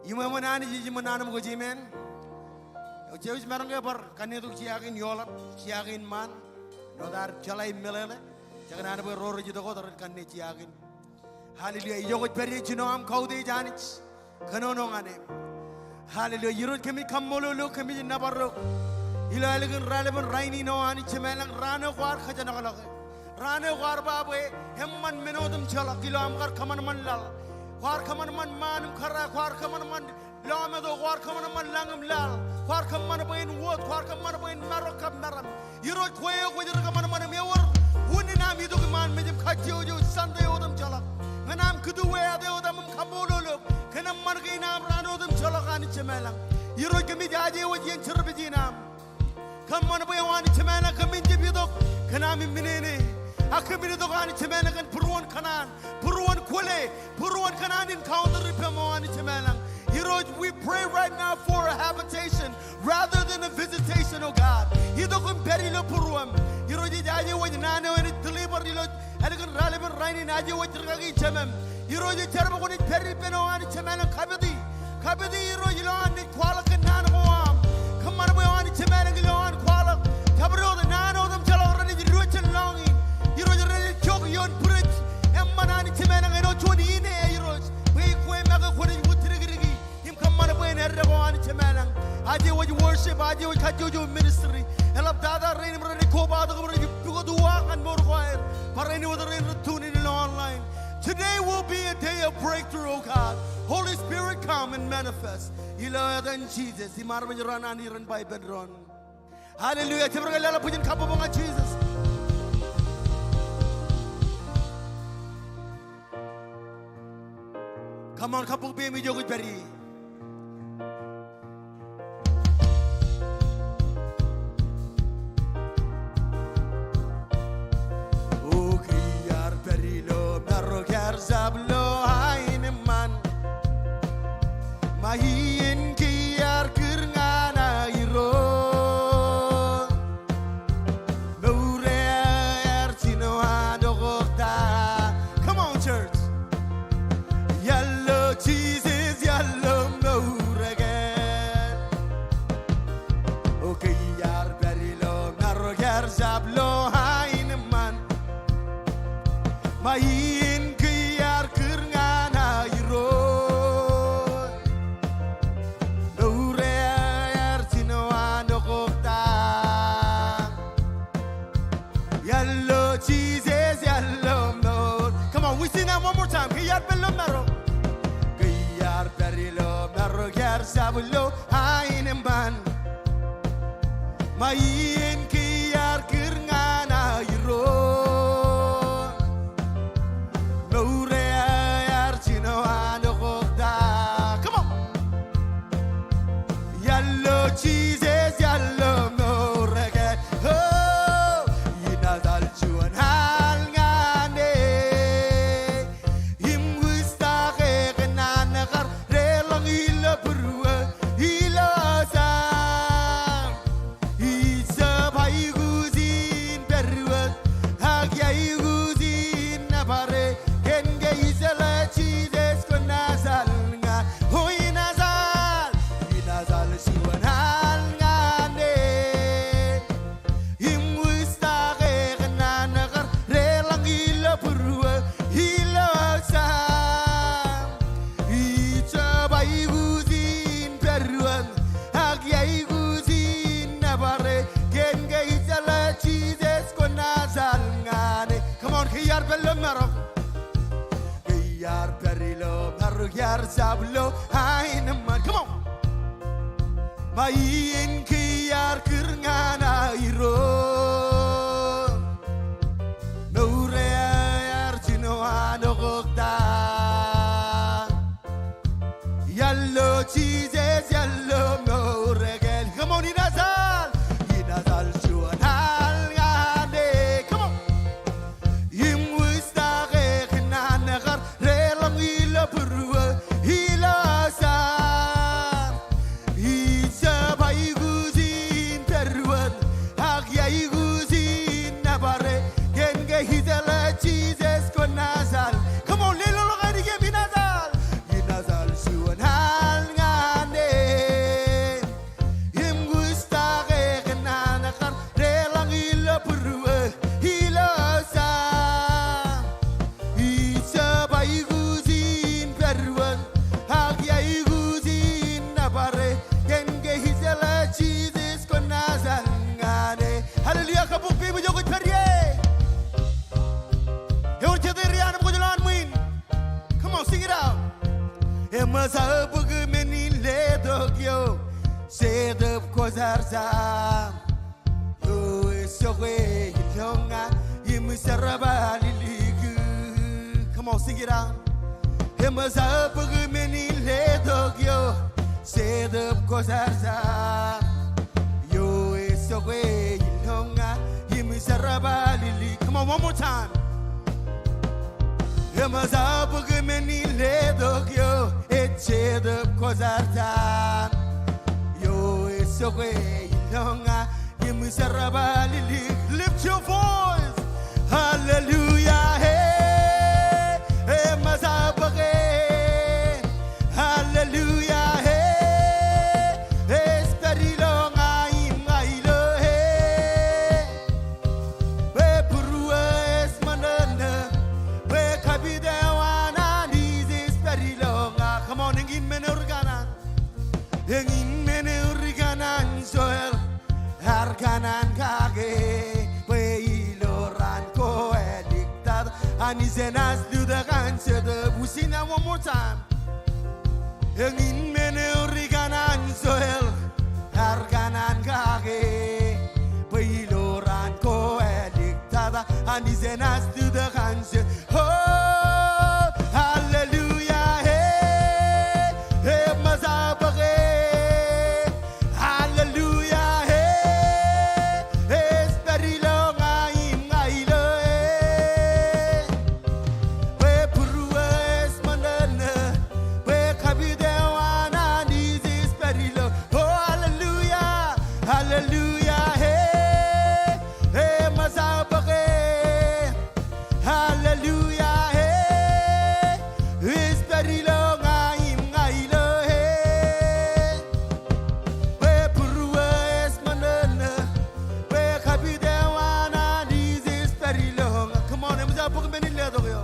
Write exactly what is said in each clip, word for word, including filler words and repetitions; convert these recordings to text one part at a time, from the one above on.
Iṃōṃōn Anij ej iṃōn an ṃōkaj, amen. Eo, jej maroñ ke bar kannitok jea kein eoḷap, jea kein ṃaan, āinwōt ad jeḷā im meḷeḷe, jekōṇaan bwe ro rej itok wōt ren kanne jea kein. Hallelujah. Ijo kwōj pād ie, jino aṃ kautiej Anij. Kōnono ñan e. Hallelujah. Irooj, kōmij kaṃṃoolol eok, kōmij nōbar eok ilo ālikin raelepen rainin eo Anij Jemām ilañ, raan eo kwaar kōjenolọke. Raan eo kwaar ba bwe eṃṃan men otemjeḷọk ilo aṃ kar kōṃanṃan laḷ. Kwaar kōṃanṃan ṃaan im kōrā, kwaar kōṃanṃan lọmeto, kwaar kōṃanṃan lañ im laḷ. Kwaar kōṃṃan bwe en wōt, kwaar kōṃṃan bwe en marok kab meram. Irooj, kwe eo kwōj ri kōṃanṃan im ewōr unin aṃ itok iṃaan mejān kajjojo Sunday otemjeḷọk. Ñan aṃ kūtuwe āt eo etaṃ im kaṃṃoolol eok kōn eṃṃan kein aṃ raan otemjeḷọk Anij Jemām ilañ. Irooj, kōmij aje wōj iien service in aṃ. Kōṃṃan bwe eo Anij Jemām ilañ kōmin jab itok kōn ami minene. Ak kōmin itok Anij Jemām ilañ kōn būruon kōṇaan, būruon kwōle, būruon kōṇaan encounter ippem eo Anij Jemām ilañ. Irooj, we pray right now for a habitation rather than a visitation, oh God. Itok im pād ilo būruōṃ. Irooj, ij aje wōj naan eo enaaj deliver ilo ālikin raelepen rainin, aje wōj rikaki Jemem. Irooj, ij jar bwe kwōnaaj pād ippān eo Anij Jemām ilañ, kapiti. Kapiti Irooj ilowaan naaj kwaḷọk kōn naan ko aṃ. Kōṃṃan bwe eo Anij Jemām ilañ ilowaan kwaḷọk, jabdewōt naan otemjeḷọk renaaj diwōj jān lọñiin. Irooj, renaaj jok ioon bwidej eṃṃan Anij Jemām ilañ āinwōt juon ine Irooj. Bwe ikwe make kwōnaaj wōt tidikdiki im kōṃṃan bwe en eddo ko Anij Jemām ilañ. Aje wōj worship, aje wōj kajjojo ministry. Eḷaptata rein im renaaj kobatok im renaaj pukot uwaak ñan mour ko aer. Barāinwōt rein rej tune in ilo online. Today will be a day of breakthrough, oh God. Holy Spirit, come and manifest. Ilo etan Jisōs, im armej ro an iren ba ippān doon. Hallelujah. Jab bar ke leḷọk bwijin kabbokbok ñan Jisōs. Come on, kabbokbok im ijo kwōj pād ie. O kiiō iar pād ilo marok iar jab lo aenōṃṃan. Ṃae iien kiiō iar kūr ñan aō Irooj. Mour eo ear jino an okoktak. Come on, church. Iar lo Jisōs, iar lo mour eo. O kiiō iar pād ilo marok iar jab lo aenōṃṃan. Ṃae iien kiiō iar kūr ñan aō Irooj. Mour eo ear jino an okoktak. Iar lo Jisōs, iar lo mour. Come on, we sing that one more time. Kiiō iar pād ilo marok. Kiiō iar pād ilo marok iar jab lo aenōṃṃan. Ṃae iien kiiō iar kūr ñan aō Irooj. Mour eo ear jino an okoktak. Come on. Iar lo Jisōs, iar lo mour eo. Oh, inaaj al juon al ñan e. Im wūjtake kōn an kar deḷọñ ilo būruō, ilo aō sam. Ij jab aikuj in pād wōt, ak iaikuj in nōbare, kōn ke ij jeḷā Jisōs kwōnaaj al ñan, o inaaj al, inaaj al juon al ñan e. Im wūjtake kōn an kar deḷọñ ilo būruō, ilo aō sam. Ij jab aikuj in pād wōt, ak iaikuj in nōbare, kōn ke ij jeḷā Jisōs kwōnaaj al ñan e. Come on, kiiō iar pād ilo marok. Kiiō iar pād ilo marok iar jab lo aenōṃṃan. Come on. Ṃae iien kiiō iar kūr ñan aō Irooj. Mour eo ear jino an okoktak. Iar lo Jisōs, iar lo mour eo. Come on, inaaj al, inaaj al juon al ñan e. Come on. Im wūjtake kōn an kar deḷọñ ilo būruō, ilo aō sam. Ij jab aikuj Eṃōj aō bōk men in letok eo, Jetōb Kwōjarjar. Eo ej jokwe ilọk ña im jerbal ilikin. Come on, sing it out. Eṃōj aō bōk men in letok eo, Jetōb Kwōjarjar. Eo ej jokwe ilọk ña im jerbal ilikin. Come on, one more time. Eṃōj aō bōk men in letok eo, ej Jetōb Kwōjarjar. Eo ej jokwe ilọk ña im jerbal ilikin. Lift your voice. Hallelujah, e. Eṃōj aō bōk e. Hallelujah, e. Ej pād ilọk ña im ña ilo e. Bwe būruō ej ṃōṇōṇō, bwe kapit eo an Anij ej pād ilọk ña. Come on, eñin men eo ri kanaan. Eñin men eo ri kanaan Joel, ear kanaan kake, bwe ilo raan ko āliktata, Anij enaaj lutōk an Jetōb. We'll sing that one more time. Eñin men eo ri kanaan Joel, ear kanaan kake, bwe ilo raan ko āliktata, Anij enaaj lutōk an Jetōb. Oh, hallelujah, e. Eṃōj aō bōk e. Hallelujah, e. Ej pād ilọk ña im ña ilo e. Bwe būruō ej ṃōṇōṇō, bwe kapit eo an Anij ej pād ilọk. Oh, hallelujah, hallelujah, e. Eṃōj aō bōk e. Hallelujah, e. Ej pād ilọk ña im ña ilo e. Bwe būruō ej ṃōṇōṇō, bwe kapit eo an Anij ej pād ilọk ña. Come on, eṃōj aō bōk men in letok eo.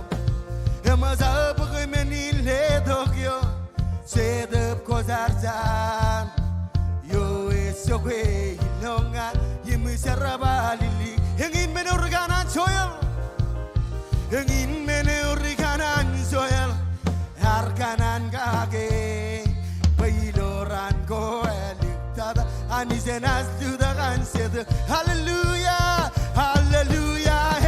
Eṃōj aō bōk men in letok eo, Jetōb Kwōjarjar. Eo ej jokwe ilọk ña im jerbal ilikin. Eñin men eo ri kanaan Joel. Eñin men eo ri kanaan Joel, ear kanaan kake, bwe ilo raan ko āliktata, Anij enaaj lutōk an Jetōb. Hallelujah, hallelujah, e.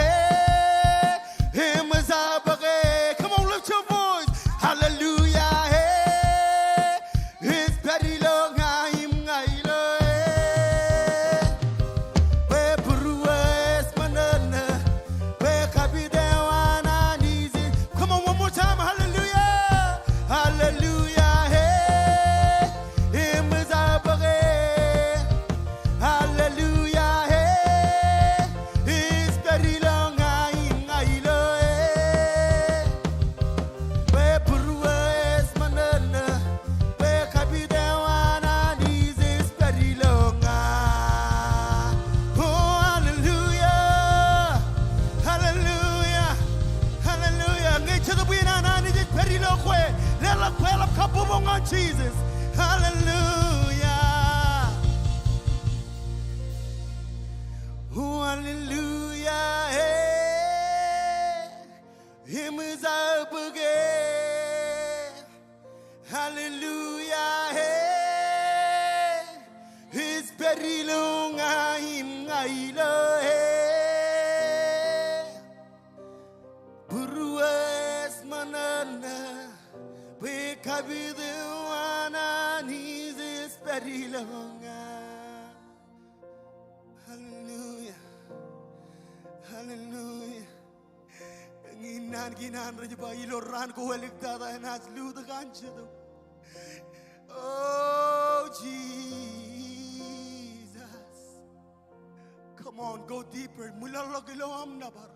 Eṃōj aō bōk e. Come on, lift your voice. Hallelujah, e. Ej pād ilọk ña im ña ilo e. Bwe būruō ej ṃōṇōṇō, bwe kapit eo an Anij. Come on, one more time. Hallelujah. Hallelujah, e. Eṃōj aō bōk e. Hallelujah, e. Ej pād ilọk ña im ña ilo e. Bwe būruō ej ṃōṇōṇō, bwe kapit eo an Anij ej pād ilọk ña. Oh, hallelujah. Hallelujah. Hallelujah. Ñe Jetōb in an Anij ej pād ilo kwe, leḷọk kwe ḷap kabbokbok ñan Jisōs. Hallelujah. Oh, hallelujah, e. Eṃōj aō bōk e. Hallelujah, e. Ej pād ilọk ña im ña ilo e. Būruō ej ṃōṇōṇō, bwe kapit eo an Anij ej pād ilọk ña. Hallelujah. Hallelujah. Eñin naan kein an rej ba ilo raan ko āliktata enaaj lutōk an Jetōb. Oh, Jesus. Come on, go deeper. Ṃwilaḷḷọk ilo aṃ nōbar.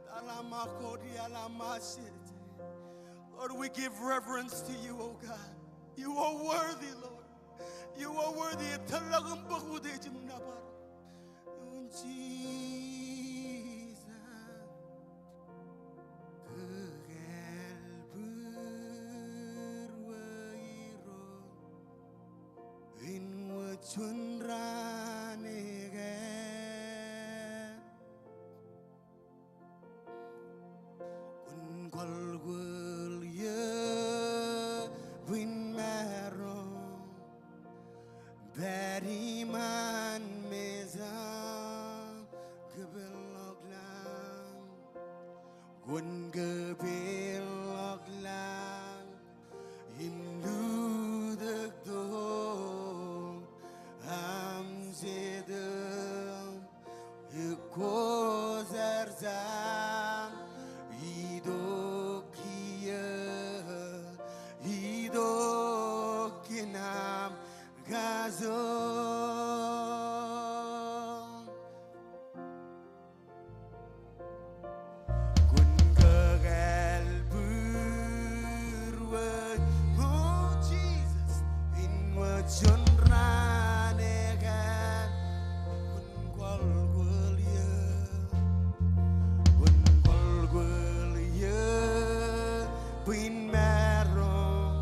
Talama koti alama sirte. Lord, we give reverence to you, O God. You are worthy, Lord. You are worthy. Etōllọk im bōk utiej im nōbar. In Jesus. Kōkāāl būruō Irooj in wōt juon raan ekāāl. Kwōn kwaḷ kwōl iiō Iṃaan mejaṃ kōpeḷḷọk lañ. Kwōn kōpeḷḷọk lañ im lutōktok aṃ Jetōb ekwojarjar. Itok kiiō, itok kōn aṃ kajoor. Kwōn kōkāāl būruōj, O Jisōs, āinwōt juon raan ekāāl. Kwōn kwaḷ kwōl eō, kwōn kwaḷ kwōl eō, bwe in maroñ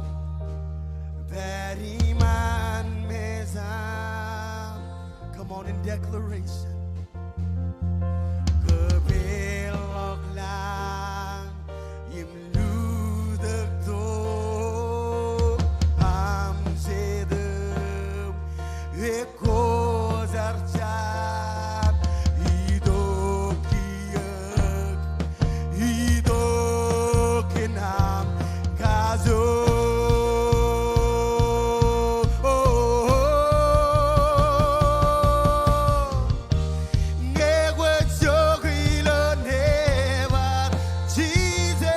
pād iṃaan mejaṃ. Come on, in declaration. Kōpeḷḷọk lañ im lutōktok aṃ Jetōb ekwojarjar. Itok kiiō, itok kōn aṃ kajoor. Ñe kwōj jokwe ilo nebar, Jisōs,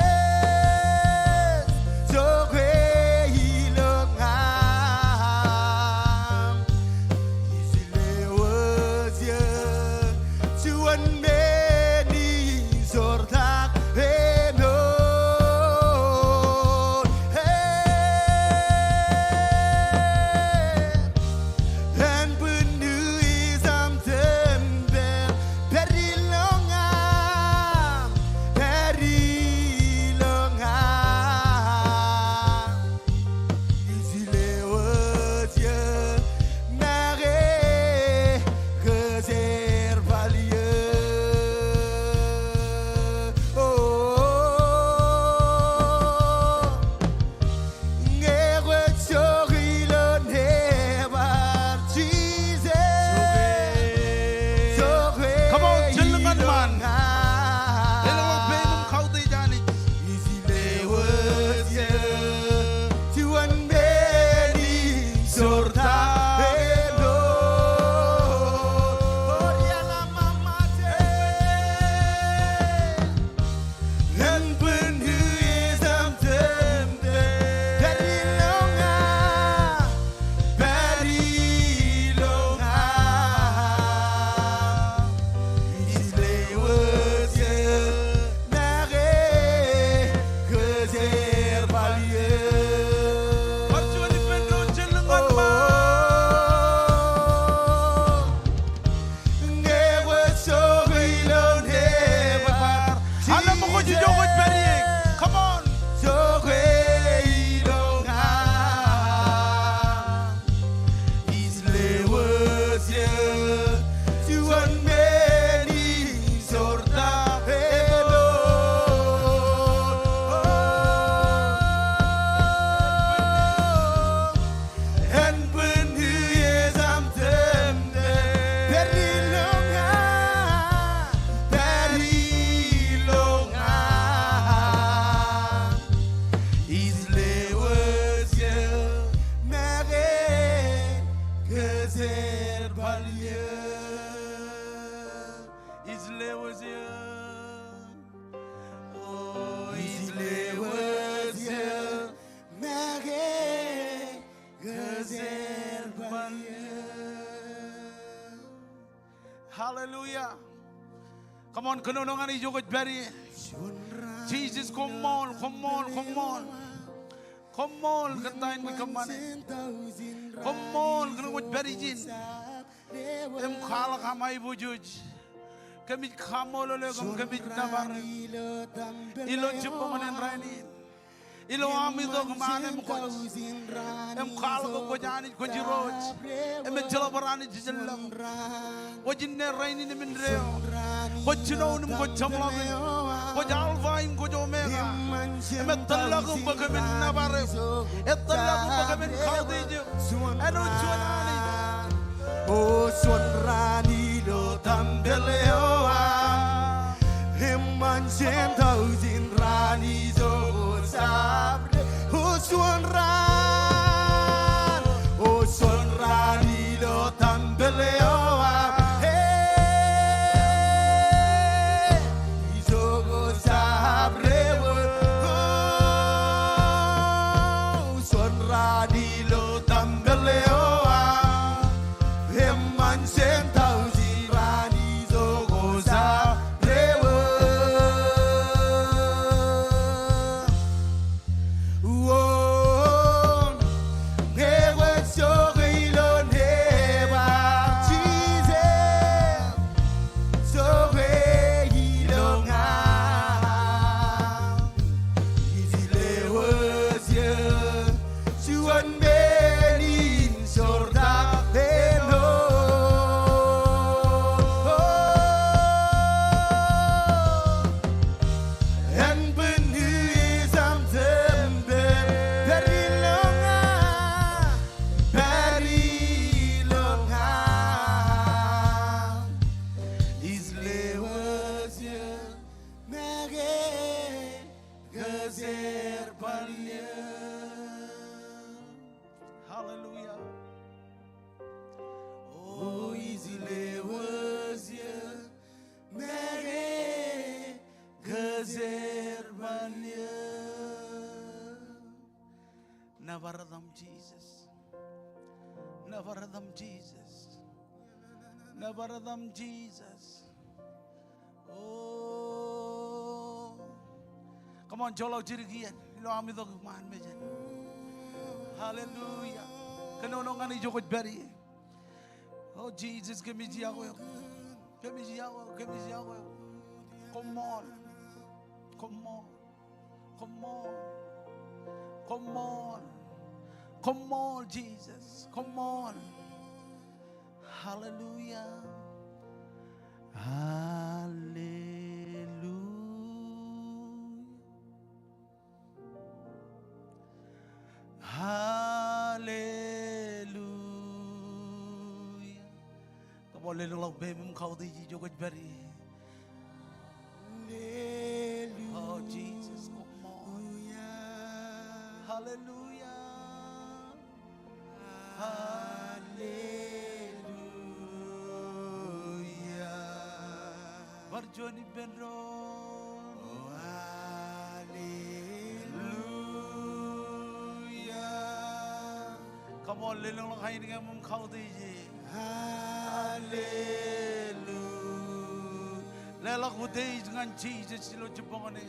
jokwe ilo ña. Ij lewōj eō juon men in jortak āinwōt. Hey! Ānbwinniō ej aṃ tempeḷ, pād ilo ña, pād ilo ña. Ij lewōj eō make kōjerbal eō. O, ñe kwōj jokwe ilo nebar, Jisōs. Jokwe. Come on, jen lōñ ñan ṃaan. Ilo ṃōk peiṃ im kautiej Anij. Ij lewōj eō juon men in jortak āinwōt. Ānbwinniō ej aṃ tempeḷ, pād ilo ña, pād ilo ña. Ij lewōj eō make kōjerbal eō. Bar juon ippān doon, jen lōñ ñan ṃaan. Ñe kwōj jokwe ilo nebar. Aolep ṃōk kwōj ijo kwōj pād ie. Come on. Jokwe ilo ña. Ij lewōj eō juon men in jortak āinwōt. Ānbwinniō ej aṃ tempeḷ, pād ilo ña, pād ilo ña. Ij lewōj eō make kōjerbal eō. Ij lewōj eō. O, ij lewōj eō make kōjerbal eō. Hallelujah. Come on, kōnono ñan ijo kwōj pād ie. Jisōs, koṃṃool, koṃṃool, koṃṃool. Koṃṃool kōn ta in kwōj kōṃṃane. Koṃṃool kōn kwōj pād ijin im kwaḷọk aṃ aiboojoj. Kōmij kaṃṃoolol eok im kōmij nōbar eok ilo jibboñōn in rainin. Ilo am itok im an eṃ kwōj im kwaḷọk eok kwōj Anij, kwōj Irooj im ejjeḷọk bar Anij ijellọk. Kwōj inne, rainin im indeeo. Kwōj jinoin im kwōj jeṃḷọkin. Kwōj Alpha im kwōj Omega. Im etōllọk eok bwe kōmin nōbar eok. Etōllọk eok bwe kōmin kautiej eok. Āinwōt juon Anij. O juon raan ilo tempel eo aṃ, eṃṃan jān taujin raan ijoko jabdewōt. O juon raan, o juon raan ilo tempel eo aṃ, e, ijoko jabdewōt. O juon raan ilo tempel eo aṃ, eṃṃan jān taujin raan ijoko jabdewōt. Wōn, ñe kwōj jokwe ilo neebaṃ, Jisōs, jokwe ilo ña. Ij lewōj eō juon men in jortak āinwōt. Ānbwinniō ej aṃ tempel, pād ilo ña, pād ilo ña. Ij lewōj eō make kōjerbal eō. Hallelujah. O ij lewōj eō make kōjerbal eō. Nōbar etaṃ Jisōs. Nōbar etaṃ Jisōs. Nōbar etaṃ Jisōs. O. Come on, joḷọk jidik iien ilo am itok iṃaan mejān. Hallelujah. Kōnono ñan ijo kwōj pād ie. O Jisōs, kōmij iọkwe eok. Kōmij iọkwe eok, kōmij iọkwe eok. Koṃṃool. Koṃṃool. Koṃṃool. Koṃṃool. Koṃṃool, Jisōs. Koṃṃool. Hallelujah. Hallelujah. Hallelujah. Come on, lelōñḷọk peiṃ im kautiej ijo kwōj pād ie. Hallelujah. Oh, Jesus, koṃṃool. Hallelujah. Hallelujah. Bar juon ippān doon. Oh, hallelujah. Come on, lelōñḷọk ainikien im kautiej e. Hallelujah. Leḷọk utiej ñan Jisōs ilo jibboñōn in.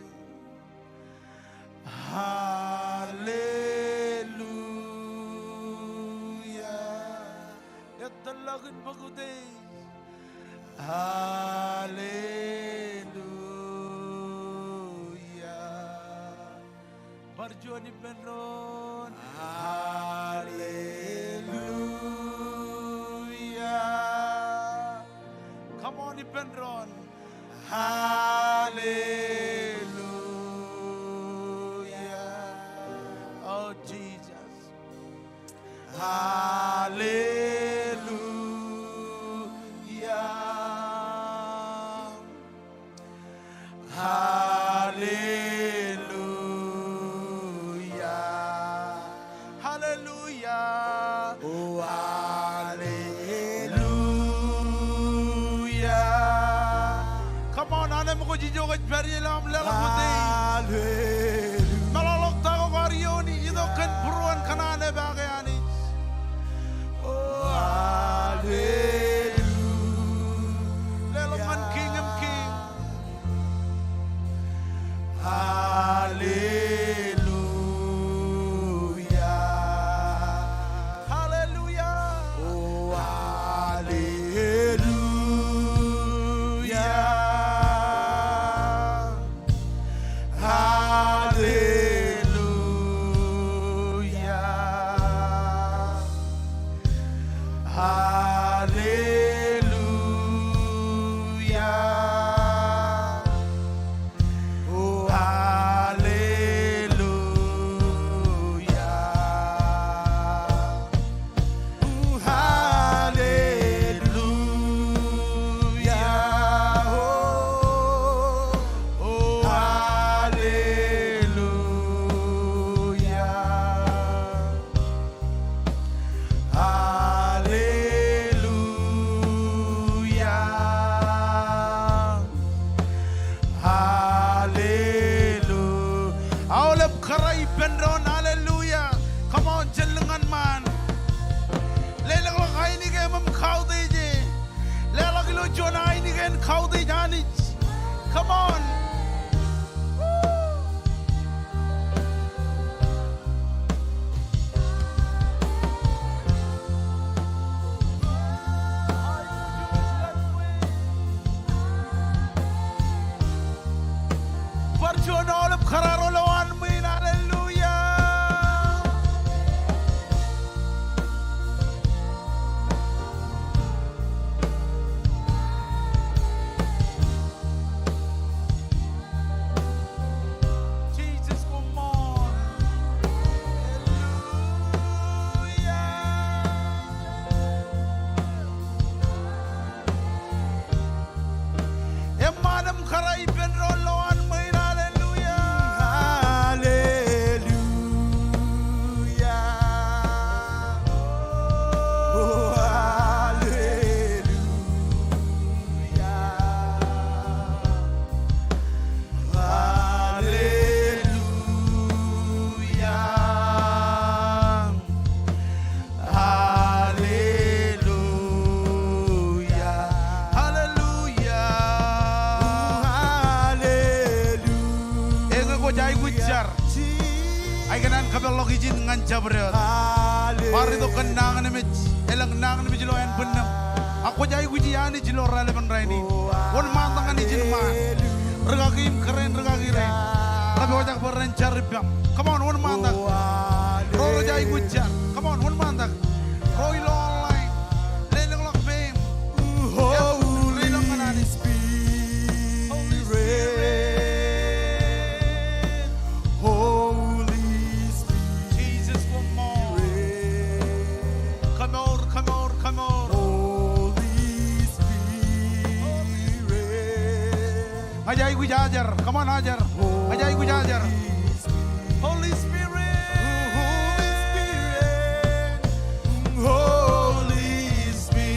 Hallelujah. Ettōrḷọk in bōk utiej. Hallelujah. Bar juon ippān doon. Hallelujah. Come on, ippān doon. Hallelujah. Oh, Jesus. Hallelujah. Hallelujah. Hallelujah. Oh, hallelujah. Come on, an eṃōj ijo kwōj pād ie ilo aṃ leḷọk utiej. Hallelujah. Meḷọkḷọk ta ko kwaar iooni, itok kōn būruon kōṇaan eo ippaake Anij. Oh, hallelujah. Leḷọk ñan Kiiñ in kiiñ. Hallelujah. Hallelujah. Oh, hallelujah. Hallelujah. Hallelujah. Kautiej Anij. Come on. Bar juon aolep kōrā ro lowaan ṃwiin, hallelujah. Jesus, come on. Hallelujah. Eṃṃan im kōrā ippān doon lowaan ṃwiin, hallelujah. Hallelujah. Oh, hallelujah. Hallelujah. Hallelujah. Hallelujah. Hallelujah. Eñe kwōj aikuj jar, ikōṇaan kōpeḷḷọk ijin ñan jabdewōt. Bar itok kōn nañinmej, elōñ nañinmej ilo ānbwinnūṃ. Ak kwōj aikuji Anij ilo raelepen rainin. Wōnṃaantak ñan ijin ṃaan. Rikaki im kōrā in, rikaki rein. Rej pojak bwe ren jar ippaṃ. Come on, wōnṃaantak. Ro rej aikuj jar. Come on, wōnṃaantak. Ro ilo online. Lelōñḷọk peiṃ. Holy Spirit. Holy Spirit. Jesus, come on. Kamour, kamour, kamour. Holy Spirit. Ña ij aikuj ajar. Come on, ajar. Ña ij aikuj ajar. Holy Spirit. Holy Spirit. Holy Spirit.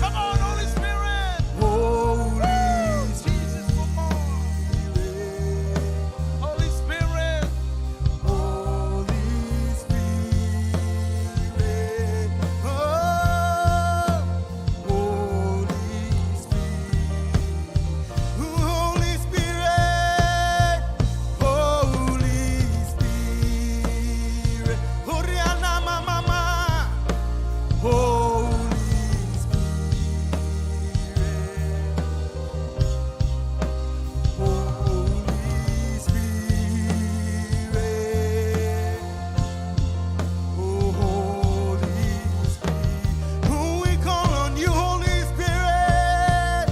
Come on, Holy Spirit. Holy Jesus, come on. Holy Spirit. Holy Spirit. Oh. Holy Spirit, Holy Spirit, Holy Spirit, Holy Spirit, Holy Spirit. Oh, Holy Spirit, we call on you, Holy Spirit.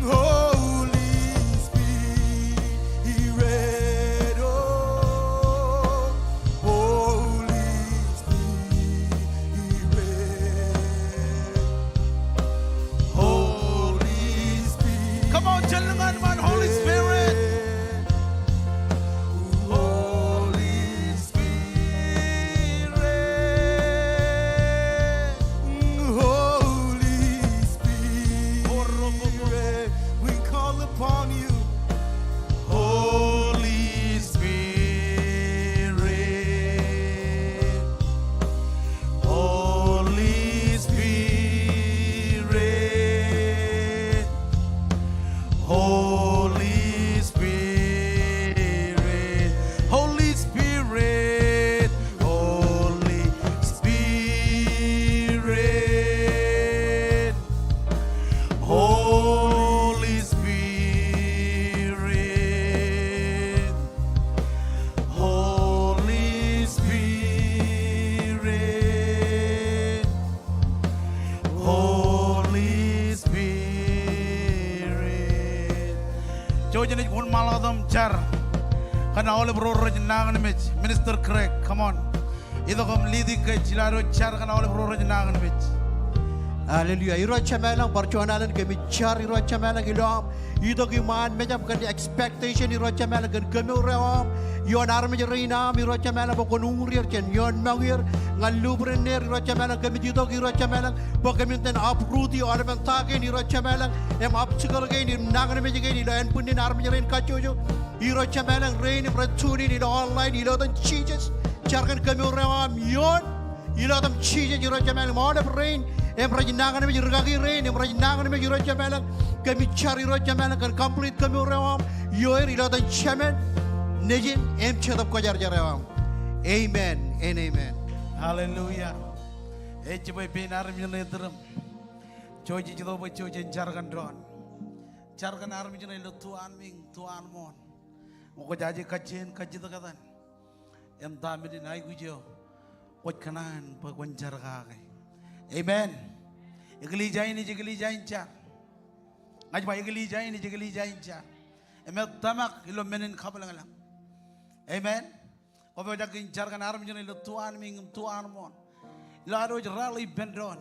Holy Spirit, oh, Holy Spirit. Holy Spirit. Come on, jān lōñ ṃaan, Holy Spirit. Holy Spirit. Holy Spirit. We call upon you. Holy Spirit. Holy Spirit, Holy Spirit, Holy Spirit, Holy Spirit, Holy Spirit. Holy Spirit, Holy Spirit. Jouj naaj wōnṃaanḷọk jar kōn aolep ro rej nañinmej. Minister Craig, come on. Itok im lead e kōj ilo ad jar kōn aolep ro rej nañinmej. Hallelujah. Irooj Jemem ilañ, bar juon alen kōmij jar Irooj Jemem ilañ ilo aṃ itok iṃaan mejaṃ kōn expectation Irooj Jemem ilañ kōn kemour eo aṃ ioon armej rein aṃ Irooj Jemem ilañ bwe kwōn uñūr er jān ioon ṃōñier ñan lubdin er Irooj Jemem ilañ. Kōmij itok Irooj Jemem ilañ bwe kōmin itōn uproot e aolepen ta kein Irooj Jemem ilañ im obstacle kein im nañinmej kein ilo ānbwinnin armej rein kajjojo Irooj Jemem ilañ, rein im rej tune in ilo online ilo etan Jisōs. Jar kōn kemour eo aṃ ioon ilo etan Jisōs Irooj Jemem ilañ im aolep rein Im rej nañinmej rikaki rein, im rej nañinmej Irooj Jemām ilañ, kōmij jar Irooj Jemām ilañ kōn complete kemour eo aṃ, ioer ilo etan Jemān, Nejin, im Jetōb Kwōjarjar eo aṃ. Amen and amen. Hallelujah. Ej jibwe pein armej ṇe iturūṃ. Jouj ej itok bwe jouj jen jar kōn doon. Jar kōn armej ṇe ilo tu anmiiñ, tu anmooṇ. Ñe kwōj aje kajjien kajjitōk etan, im ta men in aikuj eo kwōj kōṇaan bwe kwōn jar kake. Amen. Eklejia in ej eklejia in jar. Ña ij ba eklejia in ej eklejia in jar. Im ej tōmak ilo men in kabwilōñlōñ. Amen. Kwōpojak in jar kōn armej ṇe ilo tu anmiiñ im tu anmooṇ. Ilo ad wōj rally ippān doon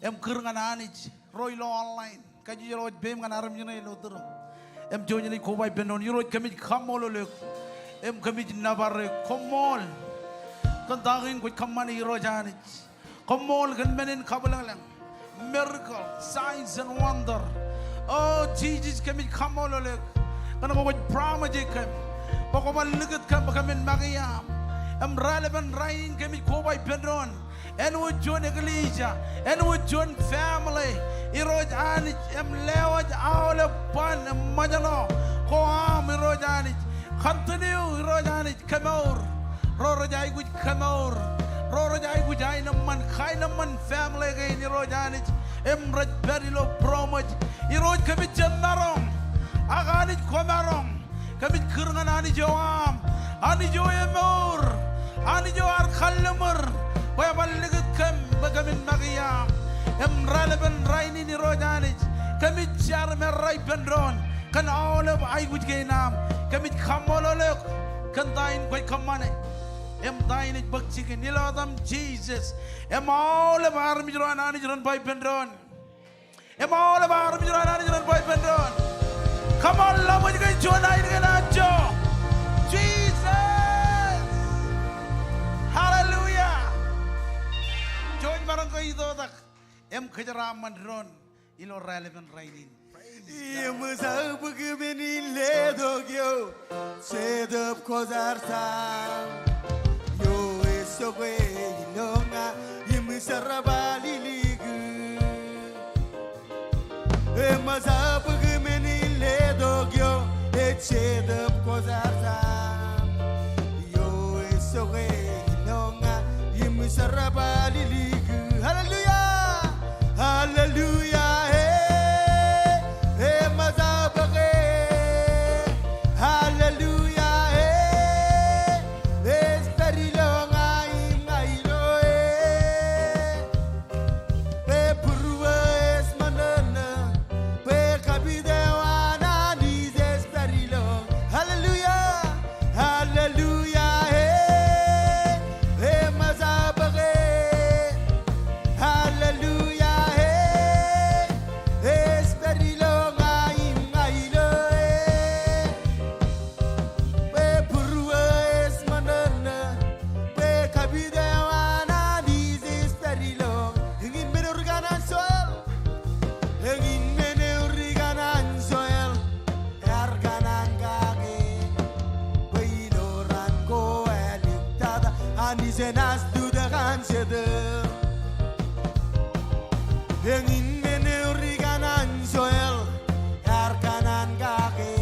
im kūr ñan Anij, ro ilo online, kajjojo ro wōj peiṃ ñan armej ṇe ilo iturūṃ. Im juon jenaaj koba ippān doon. Irooj, kōmij kaṃṃoolol eok im kōmij nōbar eok. Koṃṃool kōn ta kein kwōj kōṃṃane, Irooj Anij. Koṃṃool kōn men in kabwilōñlōñ, miracle, signs and wonder. O Jisōs, kōmij kaṃṃoolol eok kōn ke kwōj promise e kōm bwe kwō bar likūt kōm bwe kōmin make iaam. Im raelepen rainin kōmij koba ippān doon, āinwōt juon eklejia, āinwōt juon family, Irooj Anij, im lewōj aolep ban im ṃōjṇọ ko aṃ, Irooj Anij. Continue, Irooj Anij, kemour ro rej aikuj kemour, ro rej aikuj aenōṃṃan, kaenōṃṃan family kein, Irooj Anij, im rej pād ilo promise. Irooj, kōmij jab maroñ, ak Anij kwō maroñ. Kōmij kūr ñan Anij eo aṃ, Anij eo emour, Anij eo ear kalliṃur bwe ebar likūt kōm bwe kōmin make iaam. Im raelepen rainin, Irooj Anij, kōmij jar im errā ippān doon kōn aolep aikuj kein aṃ. Kōmij kaṃṃoolol eok kōn ta in kwōj kōṃṃane im ta in ej bōk jikin. Ilo etaṃ Jisōs, im aolep armej ro an Anij ren ba ippān doon. Im aolep armej ro an Anij ren ba ippān doon. Come on, ḷōmṇak kōn juon ain kōn anjọ. Jisōs. Hallelujah. Jouj maroñ ke itoitak im kōjeraaṃṃan doon ilo raelepen rainin. Praise God. Im ejjab bōk men in letok eo, Jetōb Kwōjarjar. Eo ej jokwe ilo ña im jerbal ilikūt. Im ejjab bōk men in letok eo, ej Jetōb Kwōjarjar. Eo ej jokwe ilo ña im jerbal ilikūt. Hallelujah. Hallelujah, e, e, ṃōjab bōke. Hallelujah, e, ej pād ilo ña im ña ilo e. Bwe būruō ej ṃōṇōṇō, bwe kapit eo an Anij ej pād ilo. Hallelujah. Hallelujah, e, e, ṃōjab bōke. Hallelujah, e, ej pād ilo ña im ña ilo e. Bwe būruō ej ṃōṇōṇō, bwe kapit eo an Anij ej pād ilo. Eñin men eo ri kanaan soil. Eñin men eo ri kanaan soil. Ear kanaan kake bwe ilo raan ko āliktata, Anij enaaj lutōk an Jetōb. Eñin men eo ri kanaan soil. Ear kanaan kake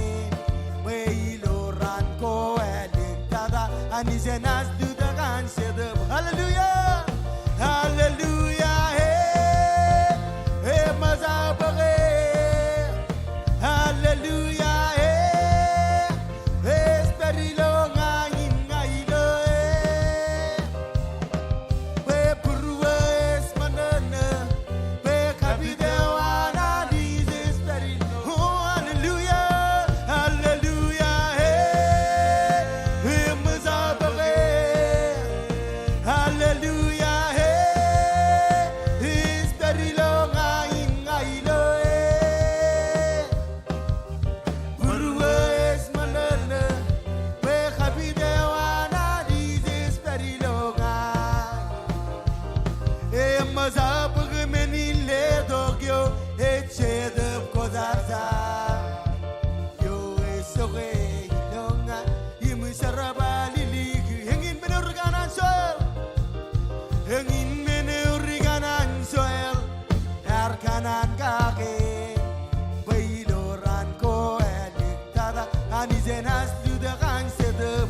bwe ilo raan ko āliktata, Anij enaaj lutōk an Jetōb. Hallelujah. Hallelujah, e, e, ṃōjab bōke. Hallelujah, e, ej pād ilo ña im ña ilo e. Bwe būruō ej ṃōṇōṇō, bwe kapit eo an Anij ej pād ilo. Oh, hallelujah, hallelujah, e, e, ṃōjab bōke. Hallelujah, e, ej pād ilo ña im ña ilo e. Būruō ej ṃōṇōṇō, bwe kapit eo an Anij ej pād ilo ña. Im ṃōjab bōk men in letok eo, ej Jetōb Kwōjarjar. Eo ej jokwe ilo ña im jerbal ilikūt. Eñin men eo ri kanaan soil. Eñin men eo ri kanaan soil.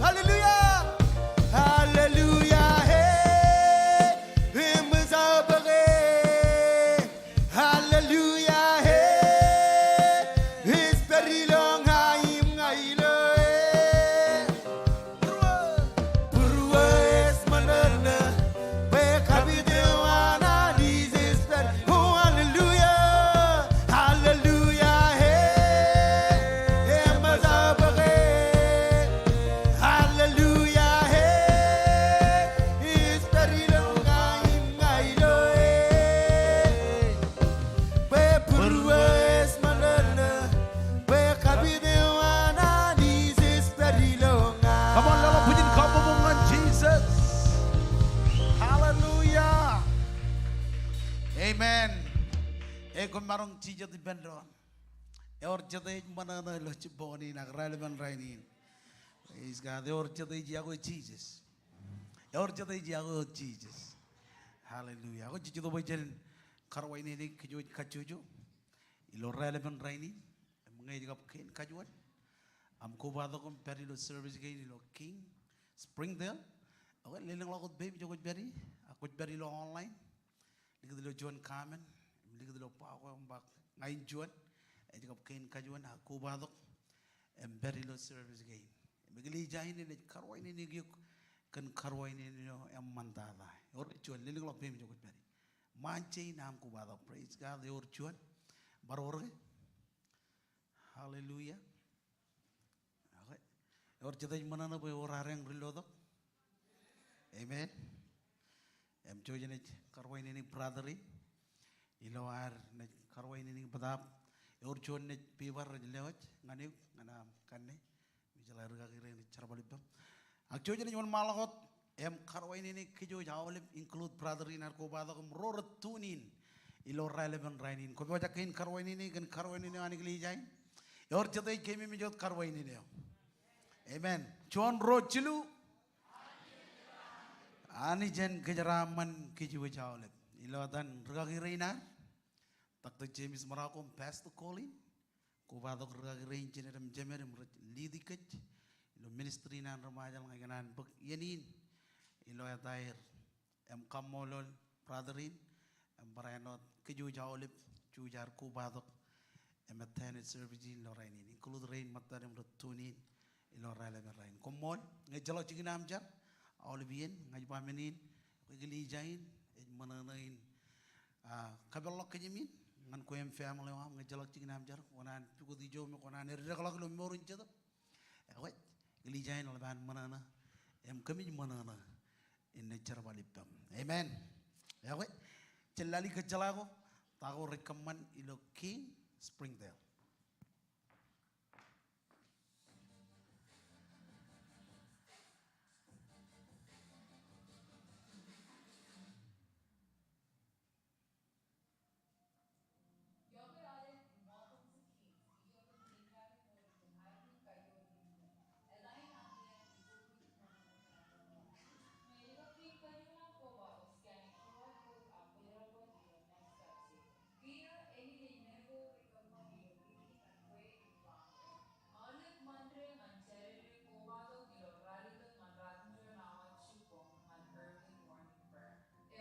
Hallelujah. Hallelujah. Hey. Im ej bōke. Hallelujah. Hey. Ej pād ilo ña im ña ilo e. Būruō. Būruō ej ṃōṇōṇō. Bwe kapit eo an Anij ej pād. Oh, hallelujah. Hallelujah. Hey. Im ej bōke. Hallelujah. Hey. Ej pād ilo ña im ña ilo e. Bwe būruō ej ṃōṇōṇō. Bwe kapit eo an Anij ej pād ilo ña. Come on, leḷọk bwijin kabbokbok ñan Jesus. Hallelujah. Amen. Ekwe maroñ jijet ippān doon. Ewōr jete ej ṃōṇōṇō ilo jibboñ in ak raelepen rainin. Praise God. Ewōr jete ej iọkwe Jesus. Ewōr jete ej iọkwe wōt Jesus. Hallelujah. Ak jej itok bwe jen karuwainene kōj kajjojo ilo raelepen rainin. Im ñe ej kab kein kajuon aṃ kobatok im pād ilo service kein ilo King Springdale, ekwe lelōñḷọk wōt peiṃ ijo kwōj pād ie, ak kwōj pād ilo online. Likūt ilo juon comment im likūt ilo ba ko im ba ña in juon ej kab kein kajuon ak kobatok im pād ilo service kein. Im eklejia in enaaj karuwainene eok kōn karuwainene eo eṃṃantata. Ewōr juon, lelōñḷọk peiṃ ijo kwōj pād ie. Ṃaan jein aṃ kobatok. Praise God, ewōr juon. Bar wōr ke? Hallelujah. Okay. Ewōr jete ej ṃōṇōṇō bwe ewōr adeañ ri lotok? Amen. Im jouj jen ej karuwainene brother in ilo ad naaj karuwainene bōtaab. Ewōr juon naaj bibar rej lewōj ñan eok ñan aṃ kanne. Im ijeḷā rikaki rein rej jerbal ippaṃ. Ak jouj jen ej wōnṃaanḷọk wōt im karuwainene kōj aolep, include brother in ad kobatok im ro rej tune in ilo raelepen rainin. Kwōpojak kein karuwainene kōn karuwainene eo an eklejia in? Ewōr jete ej keememej wōt karuwainene eo? Amen. Juon, ruo, jilu. Anij en kōjeraaṃṃan kōj aolep. Ilo etan rikaki rein ad, Doctor James Marocco im Pastor Colin, kobatok rikaki rein jined im jemed im rej lead kōj ilo ministry in an ri Ṃajeḷ. Ña ikōṇaan bōk iien in ilo etaer im kaṃṃoolol brother in im barāinwōt kōj aolep, jouj ad kobatok im attend service in ilo rainin, include rein ṃōttad im rej tune in ilo raelepen rainin. Koṃṃool. Ñe ejjeḷọk jikin aṃ jar aolep iien, ña ij ba men in, eklejia in ej ṃōṇōṇō in, ah, kapeḷḷọk kōjām in ñan kwe im family eo aṃ. Ñe ejjeḷọk jikin aṃ jar, kwō naan pukot ijo im kwō naan eddekḷọk ilo mour in Jetōb. Ekwe, eklejia in eḷap an ṃōṇōṇō im kōmij ṃōṇōṇō in naaj jerbal ippaṃ. Amen. Ekwe, jen lale kōjjeḷā ko ta ko rej kōṃṃan ilo King Springdale.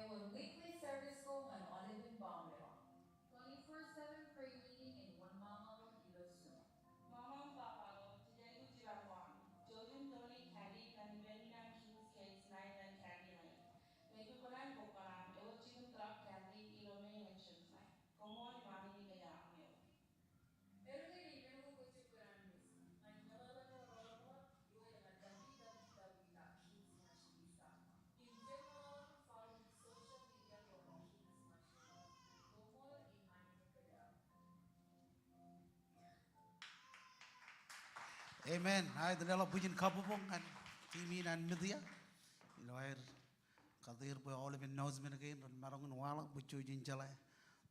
Ewōr weekly service ko ñan aolepān baaṃle eo aṃ. Twenty-four seven prayer meeting in wōnṃaanḷọk ilo Zoom. Ṃaṃa im baba ko, jej aikuj ilo ṃaan. Jouj im tone Kathy ñan ippān naan King's Kids Night ñan Kathy Lane. Ñe kwō kōṇaan bōk kōṇaan, ewōr jikin drop Kathy ilo me ñan June nine. Koṃṃool im amen in kōjeraṃṃan eok. Amen. Aet, leḷọk bwijin kabbokbok ñan team in an media ilo aer kate er bwe aolep announcement kein ren maroñ in waḷọk bwe jouj in jeḷā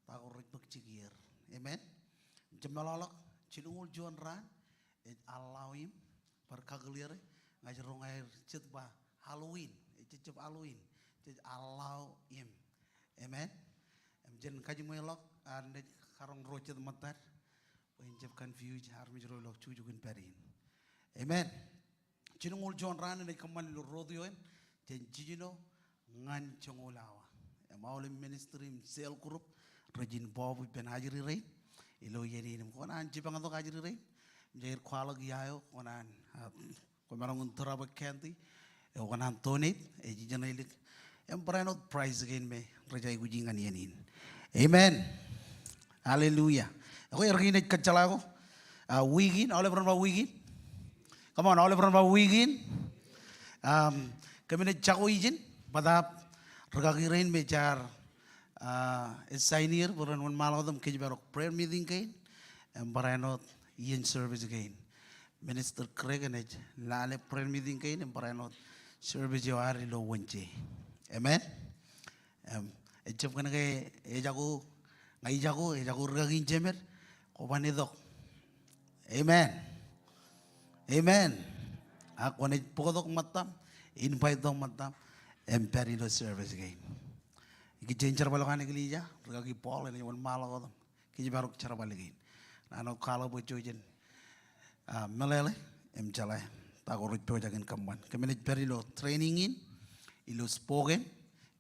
ta ko rej bōk jikier. Amen. Jab meḷọkḷọk, jilñuul juon raan ej allow im, bar kakōḷḷe er, ña ij roñ aer jet ba Halloween, ejjab Halloween, jej allow im. Amen. Im jen kajiṃweḷọk, ak naaj karoñ ro jet ṃōttad bwe en jab confuse armej ro ilo jukjuk in pād in. Amen. Jilñuul juon raan enaaj kōṃṃan ilo rodeo in jān jiljino ñan joñoul awa. Im aolep ministry im cell group rej involve ippān ajri rein ilo iien in. Im kwōnaaj jipañ tok ajri rein im jair kwaḷọk ia eo kwōnaaj, ah, kwōmaroñ in tōre bwe kōn di eo kwōnaaj donate, ej ijeṇelik. Im barāinwōt prize kein me rej aikuji ñan iien in. Amen. Hallelujah. Ekwe, erkein ej kōjjeḷā ko, ah, wiik in, aolep ren ba wiik in. Come on, aolep ren ba wiik in. Um, kōmij jako ijin, bōtab rūkaki rein me jaar, ah, ej sign er bwe ren wōnṃaanḷọk im kōjparok prayer meeting kein im barāinwōt iien service kein. Minister Craig enaaj lale prayer meeting kein im barāinwōt service eo ad ilo Wōnje. Amen. Im, ejjab kōn ke ejako, ña ijako, ejako rūkaki in jemed, kwōban itok. Amen. Amen. Ak kwōnaaj bōktok ṃōttam, invite tok ṃōttam, im pād ilo service kein. Ikijjien jerbal eo an eklejia, rūkaki Paul enaaj wōnṃaanḷọk wōt im kōjparok jerbal kein. Naan eo kwaḷọk bwe jen, ah, meḷeḷe im jeḷā ta ko rej pojak in kōṃṃan. Kōmij pād ilo training in ilo Spokane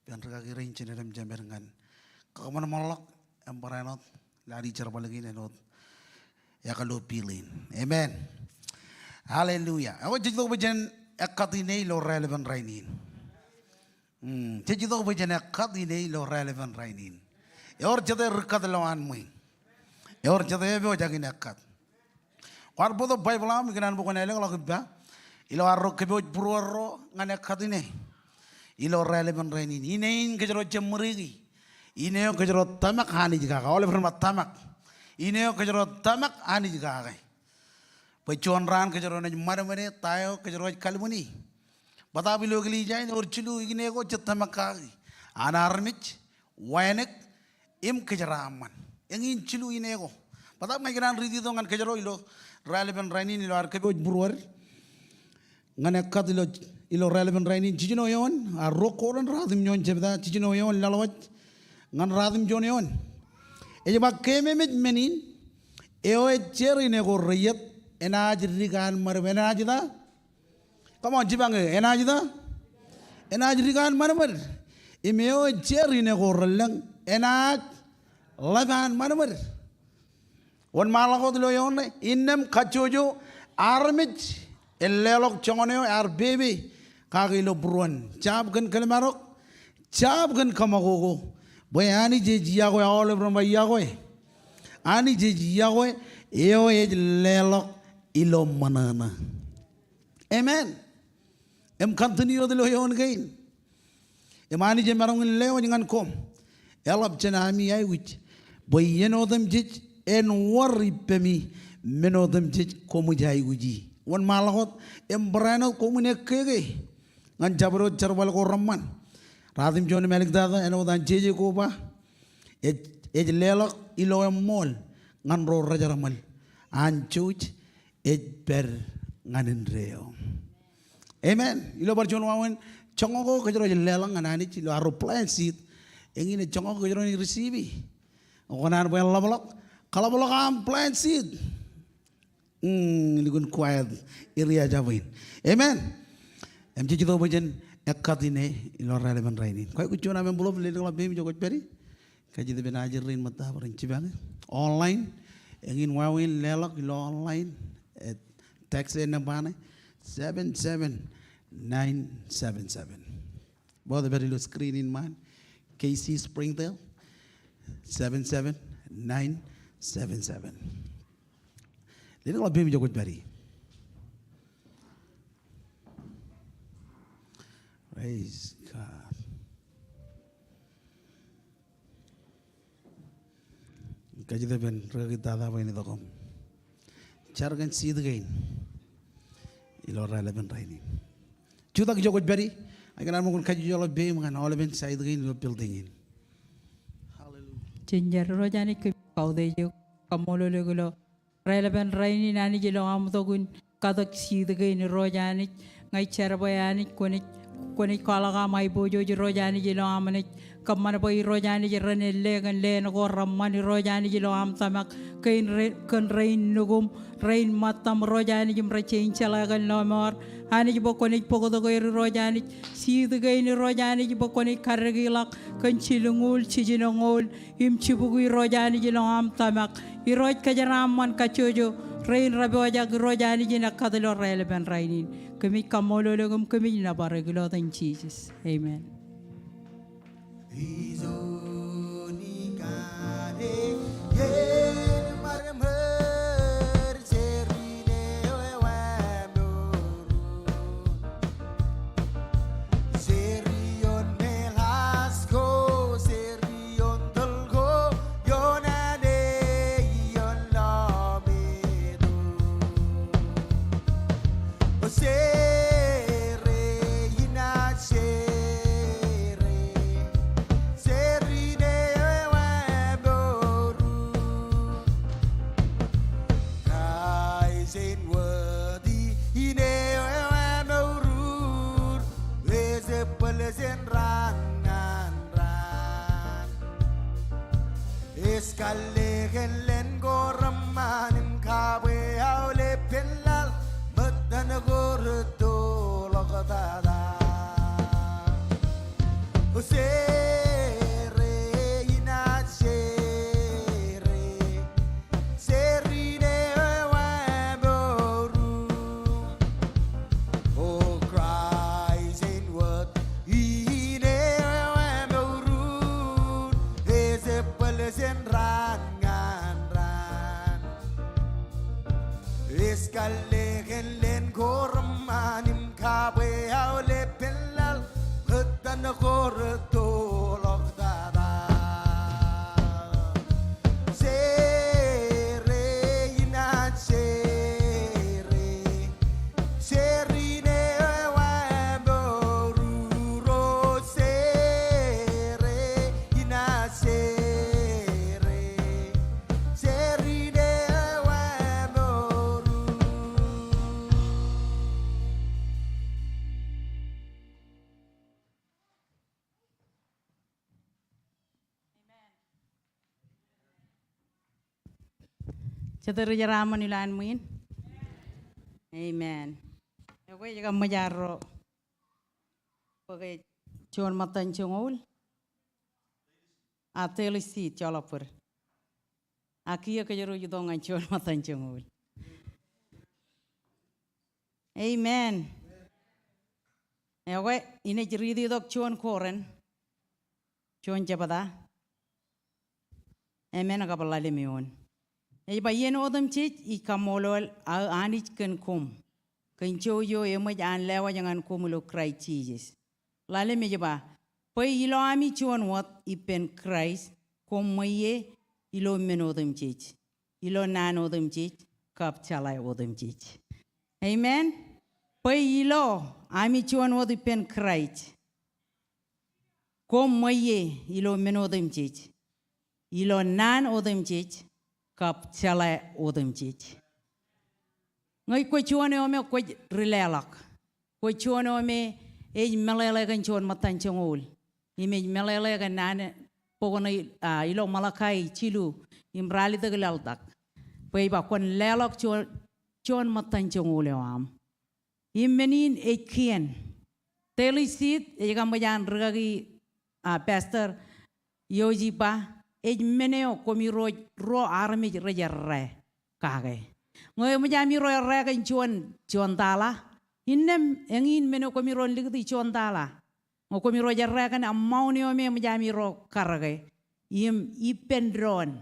ippān rūkaki rein jined im jemed ñan kōṃanṃanḷọk im barāinwōt lale jerbal kein āinwōt eklo pil in. Amen. Hallelujah. Ekwe, jej itok bwe jen ekkat ine ilo raelepen rainin. Hmm, jej itok bwe jen ekkat ine ilo raelepen rainin. Ewōr jete ri kat ilowaan ṃwiin. Ewōr jete epojak in ekkat. Kwaar bōktok Baibōḷ aṃ, ikōṇaan bwe kwōn ālōkḷọk ippa ilo arro kōpooj būruod ro ñan ekkat ine ilo raelepen rainin. Ine in kōjro jab ṃōriki. Ine eo kōjro tōmak Anij kake. Aolep ren ba tōmak. Ine eo kōjro tōmak Anij kake. Bwe juon raan kōjro naaj ṃadṃōde ta eo kōjro ej kalliṃwini. Bōtab ilo eklejia in ewōr jilu ine ko jej tōmak kaki. An armej, wānōk, im kōjeraaṃṃan. Eñin jilu ine ko. Bōtab ña ikōṇaan riiti tok ñan kōjro ilo raelepen rainin ilo ad kōpooj būruod. Ñan ekkat ilo, ilo raelepen rainin, jiljino eoon, a, ruo Korint ruatimjuon jebta, jiljino eoon laḷwaj ñan ruatimjuon eoon. Ej ba, keememej men in, eo ej jeer ine ko reiiet, enaaj dik an ṃadṃōd, enaaj ita? Come on, jipañ eō, enaaj ita? Enaaj dik an ṃadṃōd. Im eo ej jeer ine ko relōñ, enaaj ḷap an ṃadṃōd. Wōnṃaanḷọk wōt ilo eoon ṇe, innām kajjojo armej en leḷọk joñan eo ear pepe kake ilo būruon. Jab kōn kōḷmānḷọk, jab kōn kōṃakoko. Bwe Anij ej iọkwe, aolep ren ba iọkwe. Anij ej iọkwe eo ej leḷọk ilo ṃōṇōṇō. Amen. Im continue wōt ilo eoon kein. Im Anij emaroñ in lewōj ñan koṃ. Eḷap jān ami aikuj. Bwe iien otemjej en wōr ippemi men otemjej koṃij aikuji. Wōnṃaanḷọk wōt im barāinwōt koṃwin ekkeke ñan jabdewōt jerbal ko reṃṃan. Ruatimjuon im āliktata āinwōt an jeje ko ba. Ej, ej leḷọk ilo eṃṃool ñan ro rejerṃōl. An jouj ej pād ñan indeeo. Amen. Ilo bar juon wāween joñak ko kōjro ej leḷọk ñan Anij ilo arro plant seed. Eñin ej joñak ko kōjro naaj receive. Kwōn an bwe en ḷapḷọk, kaḷapḷọk aṃ plant seed. Mm, lukkuun quiet area jab in. Amen. Im jej itok bwe jen ekkat ine ilo raelepen rainin. Kwaikuj juon aṃ envelope, lelōñḷọk peiṃ ijo kwōj pād ie. Kajjitōk ippān ajri rein ṃōtta bwe ren jipañ eō. Online, eñin wāween leḷọk ilo online, e, text e nōṃba ṇe, seven seven nine seven seven. Bōtab pād ilo screen in ṃaan, K C Springdale, seven seven nine seven seven. Lelōñḷọk peiṃ ijo kwōj pād ie. Praise God. Kajjitōk ippān rūkaki tata bwe en itok im jar kōn seed kein ilo raelepen rainin. Jutak ijo kwōj pād ie, ak ikōṇaan ṃōk kajjojo ḷọk peiṃ ñan aolepen side kein ilo building in. Hallelujah. Jen jar. Irooj Anij, kōmij kautiej eok, kaṃṃoolol eok ilo raelepen rainin Anij ilo aṃ itok in katak seed kein Irooj Anij. Ña ij jar bwe Anij kwōnaaj kwōnaaj kwaḷọk aṃ aiboojoj Irooj Anij ilo aṃ naaj kōṃṃan bwe Irooj Anij ren ālle kōn leen ko reṃṃan Irooj Anij ilo aṃ tōmak kein re-, kōn rein nukuṃ, rein ṃōttaṃ Irooj Anij im rej jañin jeḷā kōn lọmọọr. Anij bwe kwōnaaj bōktok er Irooj Anij, seed kein Irooj Anij bwe kwōnaaj kaddekiḷọk kōn jilñuul, jijinoñoul, im jibukwi Irooj Anij ilo aṃ tōmak. Irooj kōjeraaṃṃan kajjojo rein rej pojak Irooj Anij in ekkar ilo raelepen rainin. Kōmij kaṃṃoolol eok im kōmij nōbar eok ilo etan Jisōs. Amen. Ej kalle kōn leen ko reṃṃan im kabwe aolep ippān laḷ, ṃōttan ko rūtto ḷọk tata. O Jere, inaaj Jere, Jere eo emour. O Kraist āinwōt, ine eo emour, ej bōlen jān raan ñan raan. Ej kalle kōn leen ko reṃṃan im kabwe aolep ippān laḷ, ṃōttan ko rūtto ḷọk tata. Jere, inaaj Jere, Jere eo emour. O Jere, inaaj Jere, Jere eo emour. Jete ri jeraaṃṃan ilo an ṃwiin? Amen. Ekwe, ij kab ṃōj arro bōke juon ṃōttan joñoul. A daily seed, joḷọk bōd. A kiiō kōjro ej itok ñan juon ṃōttan joñoul. Amen. Ekwe, inaaj riiti tok juon Korint, juon jebta. Amen, kab ḷalem eoon. Ej ba, iien otemjej ij kaṃṃoolol aō Anij kōn koṃ, kōn jouj eo eṃōj an lewōj ñan koṃ ilo Kraist Jisōs. Ḷalem ej ba, bwe ilo ami juon wōt ippān Kraist, koṃ ṃweiie ilo men otemjej, ilo naan otemjej, kab jeḷā otemjej. Amen. Bwe ilo ami juon wōt ippān Kraist, koṃ ṃweiie ilo men otemjej, ilo naan otemjej, kab jeḷā otemjej. Ñe kwe juon eo me kwōj ri leḷọk, kwe juon eo me ej meḷeḷe kōn juon ṃōttan joñoul, im ej meḷeḷe kōn naan bok ṇe, a, ilo Malakai jilu im ralitōk laḷtak, bwe ej ba kwōn leḷọk juon, juon ṃōttan joñoul eo aṃ. Im men in ej kien. Daily seed, ej kab ṃōj an rikaki, a, Pastor Yoji ba, ej men eo koṃiro ruo armej rej errā kake. Ñe eṃōj amiro errā kōn juon, juon tala, innām eñin men eo koṃiro likūti juon tala. Ñe koṃiro errā kōn amount eo me eṃōj amiro karōke, im ippān doon.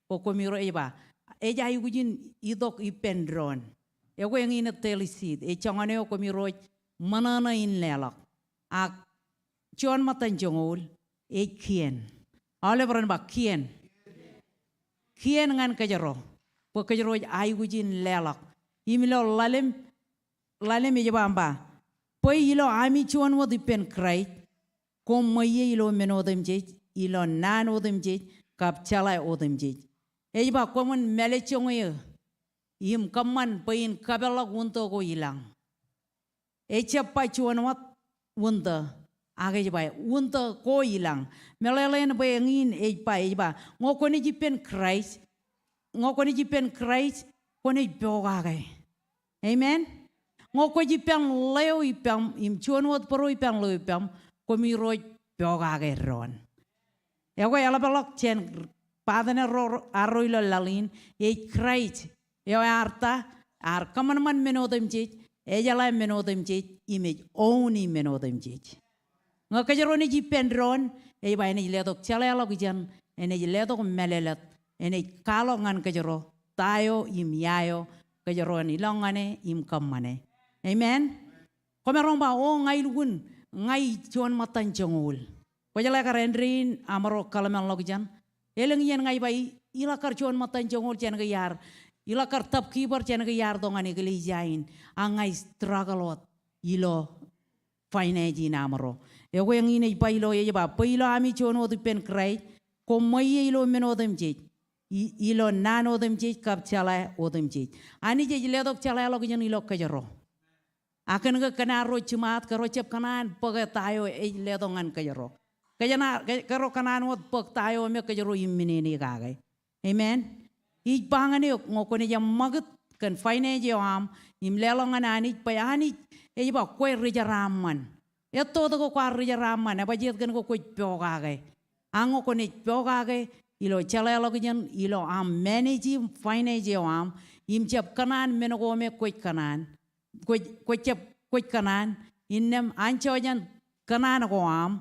Bwe koṃiro ej ba, ej aikuj in itok ippān doon. Ekwe eñin ej daily seed, ej joñan eo koṃiro ṃōṇōṇō in leḷọk. Ak juon ṃōttan joñoul, ej kien. Aolep ren ba kien. Kien ñan kōjro. Bwe kōjro ej aikuj in leḷọk. Im ilo ḷalem, ḷalem ej ba im ba, bwe ilo ami juon wōt ippān Kraist, koṃ ṃweiie ilo men otemjej, ilo naan otemjej, kab jeḷā otemjej. Ej ba koṃwin mālejjoñ eō, im kōṃṃan bwe in kapeḷḷọk wūntō ko ilañ. Ejjab ba juon wōt, winter. Ak ej ba winter ko ilañ. Meḷeḷein bwe eñin ej ba, ej ba, ñe kwōnaaj ippān Christ, ñe kwōnaaj ippān Christ, kwōnaaj pokake. Amen. Ñe kwōj ippān ḷeo ippaṃ, im juon wōt bōro ippān ḷeo ippaṃ, koṃ irooj pokake doon. Ekwe eḷapḷọk jān partner ro, arro ilo laḷ in, ej Christ. Eo ear ta, ear kōṃanṃan men otemjej, ejeḷā men otemjej, im ej own men otemjej. Ñe kōjro naaj ippān doon, ej ba enaaj letok jeḷāḷọkjeṇ, enaaj letok mālōtlōt, enaaj kwaḷọk ñan kōjro ta eo im ia eo kōjro en ilọk ñan e im kōṃṃane. Amen. Komaroñ ba, o ña ilukkuun, ña ij juon ṃōttan joñoul. Kwōjeḷā kar āindein aṃro kōḷmānḷọkjeṇ. Elōñ iien ña ij ba i, iḷak kar juon ṃōttan joñoul jān ke iar, iḷak kar top keeper jān ke iar tok ñan eklejia in. Ak ña ij struggle wōt ilo finance in aṃro. Ekwe eñin ej ba ilo, ej ba, bwe ilo ami juon wōt ippān Christ, koṃ ṃweiie ilo men otemjej, i-, ilo naan otemjej kab jeḷā otemjej. Anij ej letok jeḷāḷọkjeṇ ilo kōjro. Ak kōn ke kōn arro jiṃaat kōjro jab kōṇaan bōke ta eo ej letok ñan kōjro. Kōjro, kōjro kōṇaan wōt bōk ta eo me kōjro imminene kake. Amen. Ij ba ñan eok, ñe kwōnaaj eṃṃakūt kōn finance eo aṃ im leḷọk ñan Anij, bwe Anij ej ba kwe ri jeraaṃṃan. Etto wōt ke kwaar ri jeraaṃṃan, ebajjeet kōn ke kwōj pokake. Ak ñe kwōnaaj pokake ilo jeḷāḷọkjeṇ, ilo aṃ manage finance eo aṃ, im jab kōṇaan men ko me kwōj kōṇaan, kwōj, kwōj jab, kwōj kōṇaan, innām anjọ jān kōṇaan ko aṃ,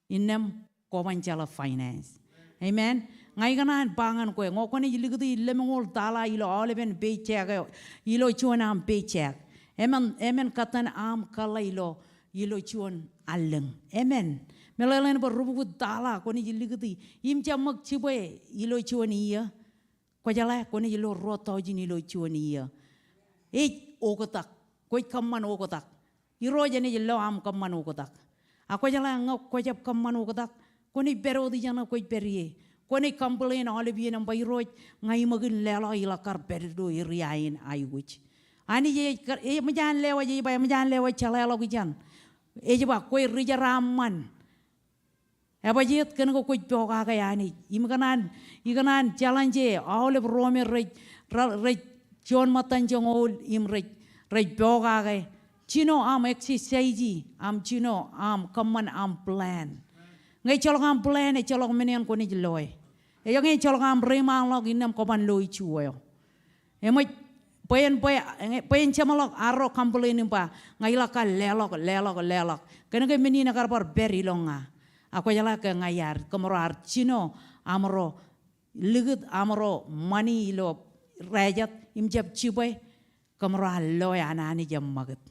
innām kwōban jeḷā finance. Amen. Ña ikōṇaan ba ñan kwe, ñe kwōnaaj likūti lemñoul tala ilo aolepen paycheck eo, ilo juon aṃ paycheck, emān, emān kōttan aṃ kōḷḷā ilo, ilo juon allōñ. Amen. Meḷeḷein bwe rubukwi tala kwōnaaj likūti im jab ṃōk jibwe ilo juon iiō. Kwōjeḷā, kwōnaaj lo ruo tọujin ilo juon iiō. Ej oktak. Kwōj kōṃṃan oktak. Irooj enaaj lo aṃ kōṃṃan oktak. Ak kwōjeḷā, ñe kwōjab kōṃṃan oktak, kwōnaaj pād wōt ijeṇ kwōj pād ie. Kwōnaaj complain aolep iien im ba, Irooj, ña iṃōk in leḷọk, iḷak kar pād ilo area in aikuj. Anij ej kar, eṃōj an lewōj, ej ba eṃōj an lewōj jeḷāḷọkjeṇ. Ej ba kwe ri jeraaṃṃan. Ebajjeet kōn ke kwōj pokake Anij. Im ikōṇaan, ikōṇaan challenge aolep ro me rej, rej, rej juon ṃōttan joñoul im rej, rej pokake. Jino aṃ exercise, aṃ jino aṃ kōṃṃan aṃ plan. Ñe ejjeḷọk aṃ plan, ejjeḷọk men eṇ kwōnaaj loe. Eo ñe ejjeḷọk aṃ reiṃaanḷọk innām kwōban lo iju eo. Eṃōj, bwe en, bwe, bwe en jeṃḷọk arro complain im ba, ña iḷak kar leḷọk, leḷọk, leḷọk. Kōn ke men in ekar bar pād ilo ña. Ak kwōjeḷā ke ña iar, kōmro ar jino aṃro likūt aṃro ṃani ilo rājet im jab jibwe, kōmro ar loe an Anij eṃṃakūt.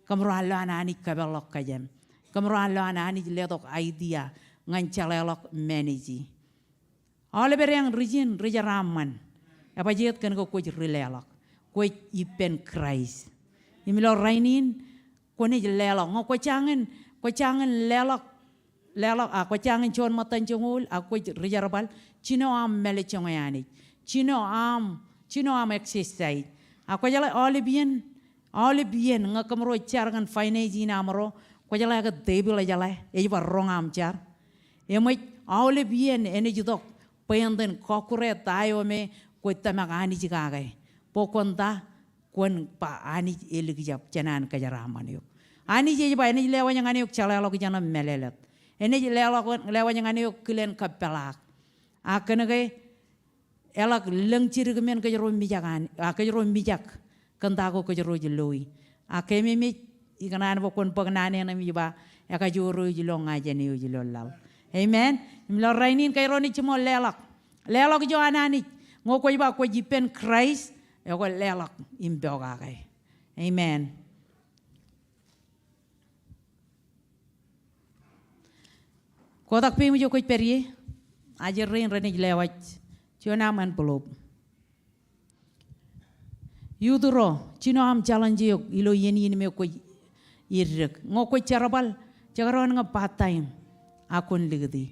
Kōmro ar lo an Anij kōpeḷḷọk kōjām. Kōmro ar lo an Anij letok idea ñan jeḷāḷọk manage. Aolep edeañ ri jin ri jeraaṃṃan. Ebajjeet kōn ke kwōj ri leḷọk. Kwōj ippān Christ. Im ilo rainin, kwōnaaj leḷọk. Ñe kwōj jañin, kwōj jañin leḷọk, leḷọk, a kwōj jañin juon ṃōttan joñoul, a kwōj ri jerbal, jino aṃ mālejjoñe Anij. Jino aṃ, jino aṃ exercise. A kwōjeḷā aolep iien, aolep iien ñe kōmro jar kōn finance in aṃro, kwōjeḷā ke tepil ejeḷā, ej bar roñ aṃ jar. Eṃōj, aolep iien enaaj itok bwe en iten kọkkure ta eo me kwōj tōmak Anij kake. Bwe kwōn ta, kwōn ba Anij elikjab jān an kōjeraaṃṃan eok. Anij ej ba enaaj lewōj ñan eok jeḷāḷọkjeṇ im mālōtlōt. Enaaj lewōj, lewōj ñan eok kilen kōppeḷaak. A kōn ke eḷak lōñ jidik men kōjro mijak an, a kōjro mijak kōn ta ko kōjro ej loi. A kememej, ikōṇaan bwe kwōn bōk naan eṇ im ij ba, ekajoor eo ilo ña jān eo ilo laḷ. Amen. Im ilo rainin kōjro naaj jiṃor leḷọk. Leḷọk ijo an Anij. Ñe kwōj ba kwōj ippān Christ, ekwe leḷọk im pokake. Amen. Kotak peiṃ ijo kwōj pād ie, ajri rein renaaj lewōj juon aṃ envelope. Youth ro, jino aṃ challenge eok ilo iien in me kwōj iddek. Ñe kwōj jerbal, jekdọọn ñe part time, ak kwōn likūti.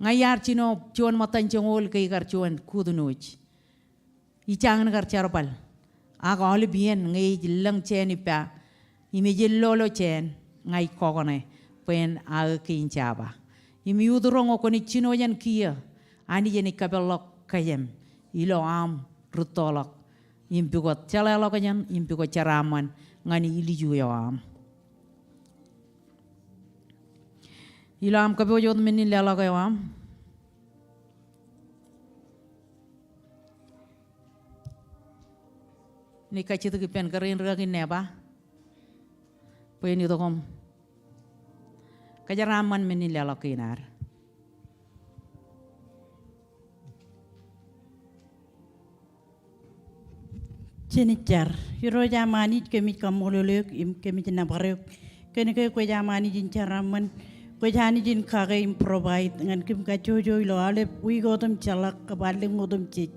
Ña iar jino juon ṃōttan joñoul ke ikar juon good news. Ij jañin kar jerbal. Ak aolep iien ñe ej lōñ jāān ippa im ej lolo jāān, ña ij kọkoṇe bwe en aō kein jaba. Im iuturoñ kwōnaaj jino jān kiiō, Anij enaaj kapeḷḷọk kōjām ilo aṃ rūttoḷọk im pukot jeḷāḷọkjeṇ im pukot jeraaṃṃan ñan ilju eo aṃ. Ilo aṃ kōpooj wōt menin leḷọk eo aṃ, inaaj kajjitōk ippān kōrā in rūkaki Neba bwe en itok im kōjeraaṃṃan menin leḷọk kein ad. Jen jar. Irooj aṃ Anij, kōmij kaṃṃoolol eok im kōmij nōbar eok kōn ke kwōj aṃ Anij in jeraaṃṃan, kwōj Anij in kake im provide ñan kōm kajjojo ilo aolep wiik otemjeḷọk kab allōñ otemjej.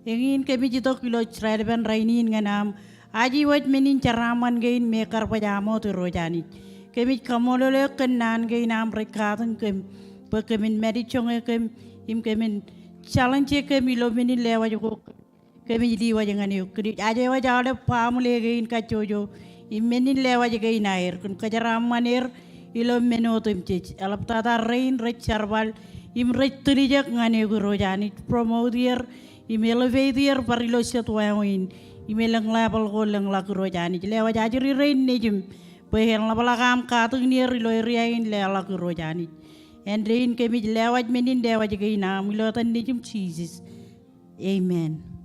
Eñin kōmij itok ilo jeraelepin rainin ñan aṃ ajiwōj menin jeraaṃṃan kein me kar baj aṃ wōt Irooj Anij. Kōmij kaṃṃoolol eok kōn naan kein aṃ rej katakin kōm bwe kōmin mālejjoñe kōm im kōmin challenge kōm ilo menin lewōj ko kōmij lewōj ñan eok. Kōmij aje wōj aolep baaṃle kein kajjojo im menin lewōj kein aer kōn kōjeraaṃṃan er ilo men otemjej. Eḷaptata rein rej jerbal im rej tiljek ñan eok Irooj Anij, promote er im elevate er bar ilo jet wāween im elōñ level ko lōñḷọk Irooj Anij. Lewōj ajri rein nejiṃ bwe en ḷapḷọk aṃ katakin er ilo area in leḷọk Irooj Anij. Āindein kōmij lewōj menin lewōj kein aṃ ilo etan nejiṃ Jisōs. Amen.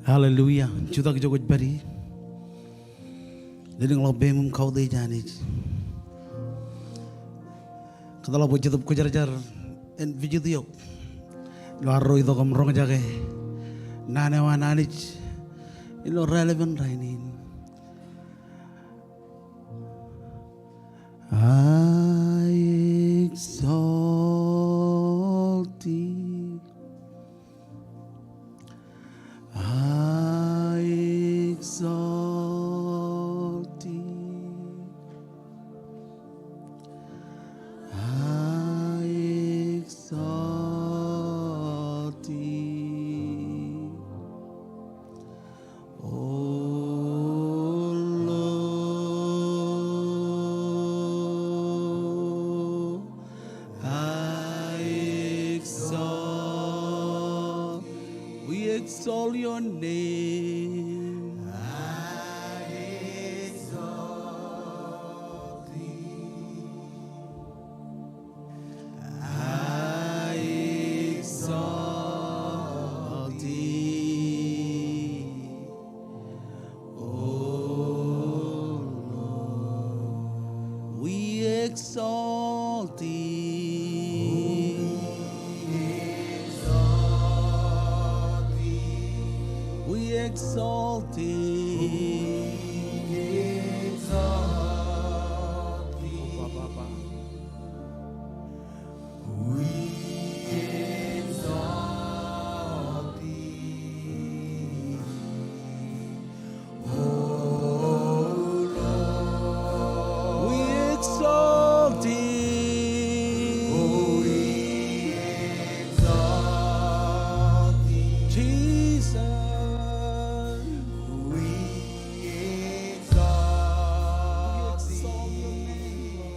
Hallelujah. Jutak ijo kwōj pād ie. Lelōñḷọk peiṃ im kautiej Anij. Kōtḷọk bwe Jetōb Kwōjarjar en visit eok ilo arro itok im roñjake naan eo an Anij ilo raelepen rainin. I exalt thee. I exalt thee. I exalt thee. O Lord, I exalt, we exalt your name. I exalt thee. I exalt thee, O Lord. We exalt thee. We exalt thee. We exalt thee. Jesus. We exalt your name, Lord.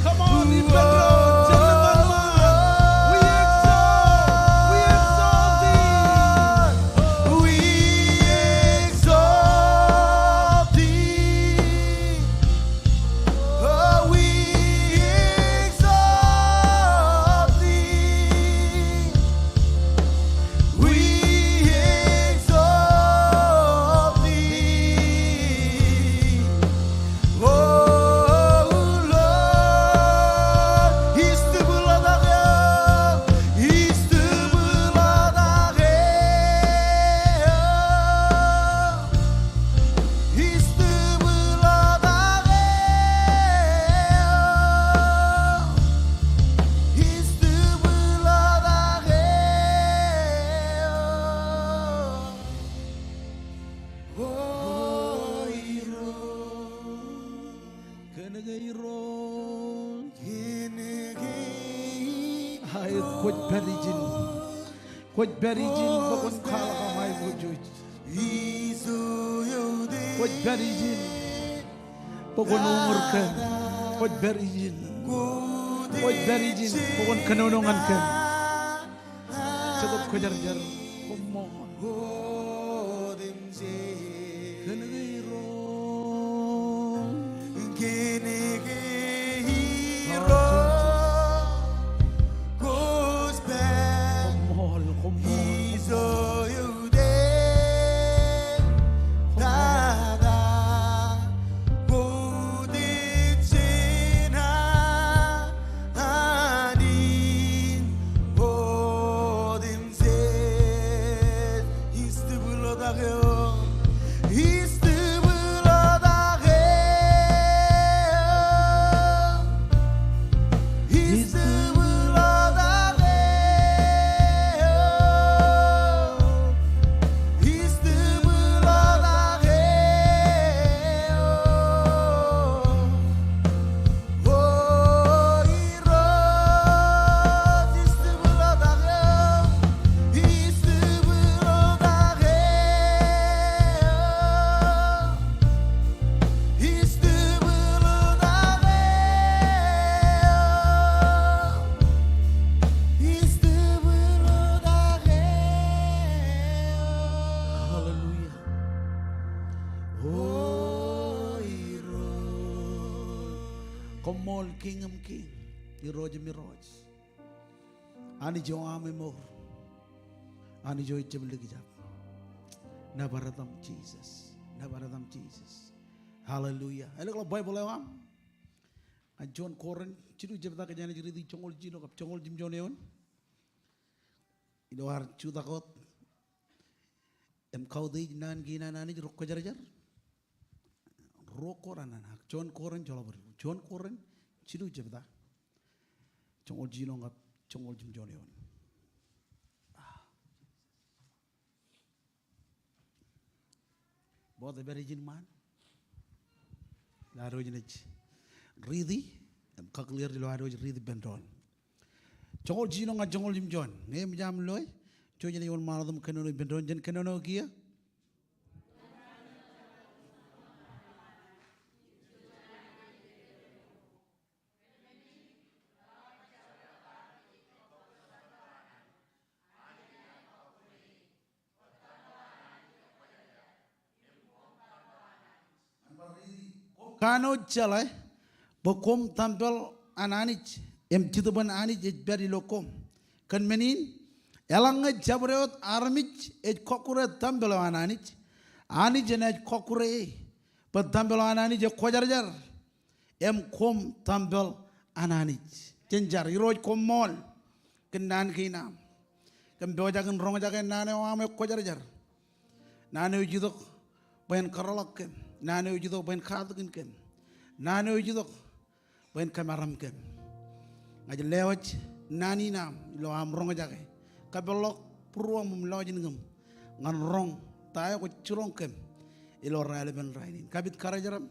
Come on, ippān doon, jab ṃōṇōṇō. We exalt, we exalt thee. We exalt thee. Oh, we exalt thee. We exalt thee. Oh, Lord, istibwilōt eo, istibwilōt eo. Kōnke Irooj. Aet, kwōj pād ijin. Kwōj pād ijin bwe kwōn kwaḷọk aṃ aiboojoj. Kwōj pād ijin bwe kwōn uñūr kōm. Kwōj pād ijin. Kwōj pād ijin bwe kwōn kōnono ñan kōm. Jet wōt kwōjarjar. Koṃṃool. Kōnke Irooj. Kōnke Irooj. Kwōj pād. Koṃṃool, koṃṃool. Ijo eutiej tata, koutiej jeṇ Anij otemjej. Istibwilōt eo. Istibwilōt eo. Istibwilōt eo. Istibwilōt eo. O Irooj, istibwilōt eo, istibwilōt eo, istibwilōt eo, istibwilōt eo. Hallelujah. O Irooj. Koṃṃool Kiiñ im kiiñ, Irooj im irooj. Anij eo aṃ emour. Anij eo ejjab likjab. Nōbar etaṃ Jisōs. Nōbar etaṃ Jisōs. Hallelujah. Āliktata Baibōḷ eo aṃ ñan Juon Korint jilu jebta kōjeañ naaj riiti joñoul jilu kab joñoul jimjuon eoon. Ilo ad jutak wōt im kautiej naan kein an Anij ro kwōjarjar. Ro ko raṇ an ak Juon Korint joḷọk bōd. Juon Korint jilu jebta joñoul jilu kab joñoul jimjuon eoon. Bōtab ej ijin ṃaan. Ilo ad wōj naaj riiti im kakōḷḷe er ilo ad wōj riiti ippān doon. Joñoul jiljino ñan joñoul jimjuon. Ñe eṃōj aṃ loe, jouj im wōnṃaanḷọk im kōnono ippān doon. Jen kōnono kiiō. Kanooj jeḷā bwe koṃ tempel an Anij, im Jetōb an Anij ej pād ilo koṃ. Kōn men in, eḷaññe jabdewōt armej ej kọkkure tempel eo an Anij, Anij enaaj kọkkure e, bwe tempel eo an Anij ekwōjarjar, im koṃ tempel an Anij. Jen jar. Irooj, koṃṃool kōn naan kein aṃ. Kōm pojak in roñjake naan eo aṃ ekwōjarjar. Naan eo ej itok bwe en kōrọọlḷọk kōm. Naan eo ej itok bwe en katakin kōm. Naan eo ej itok bwe en kōmaroñ kōm. Ña ij lewōj naan in aṃ ilo aṃ roñjake. Kapeḷḷọk būruōṃ im lọjilñōṃ ñan roñ ta eo kwōj jiroñ kōm ilo raelepin rainin. Kapit karijeram,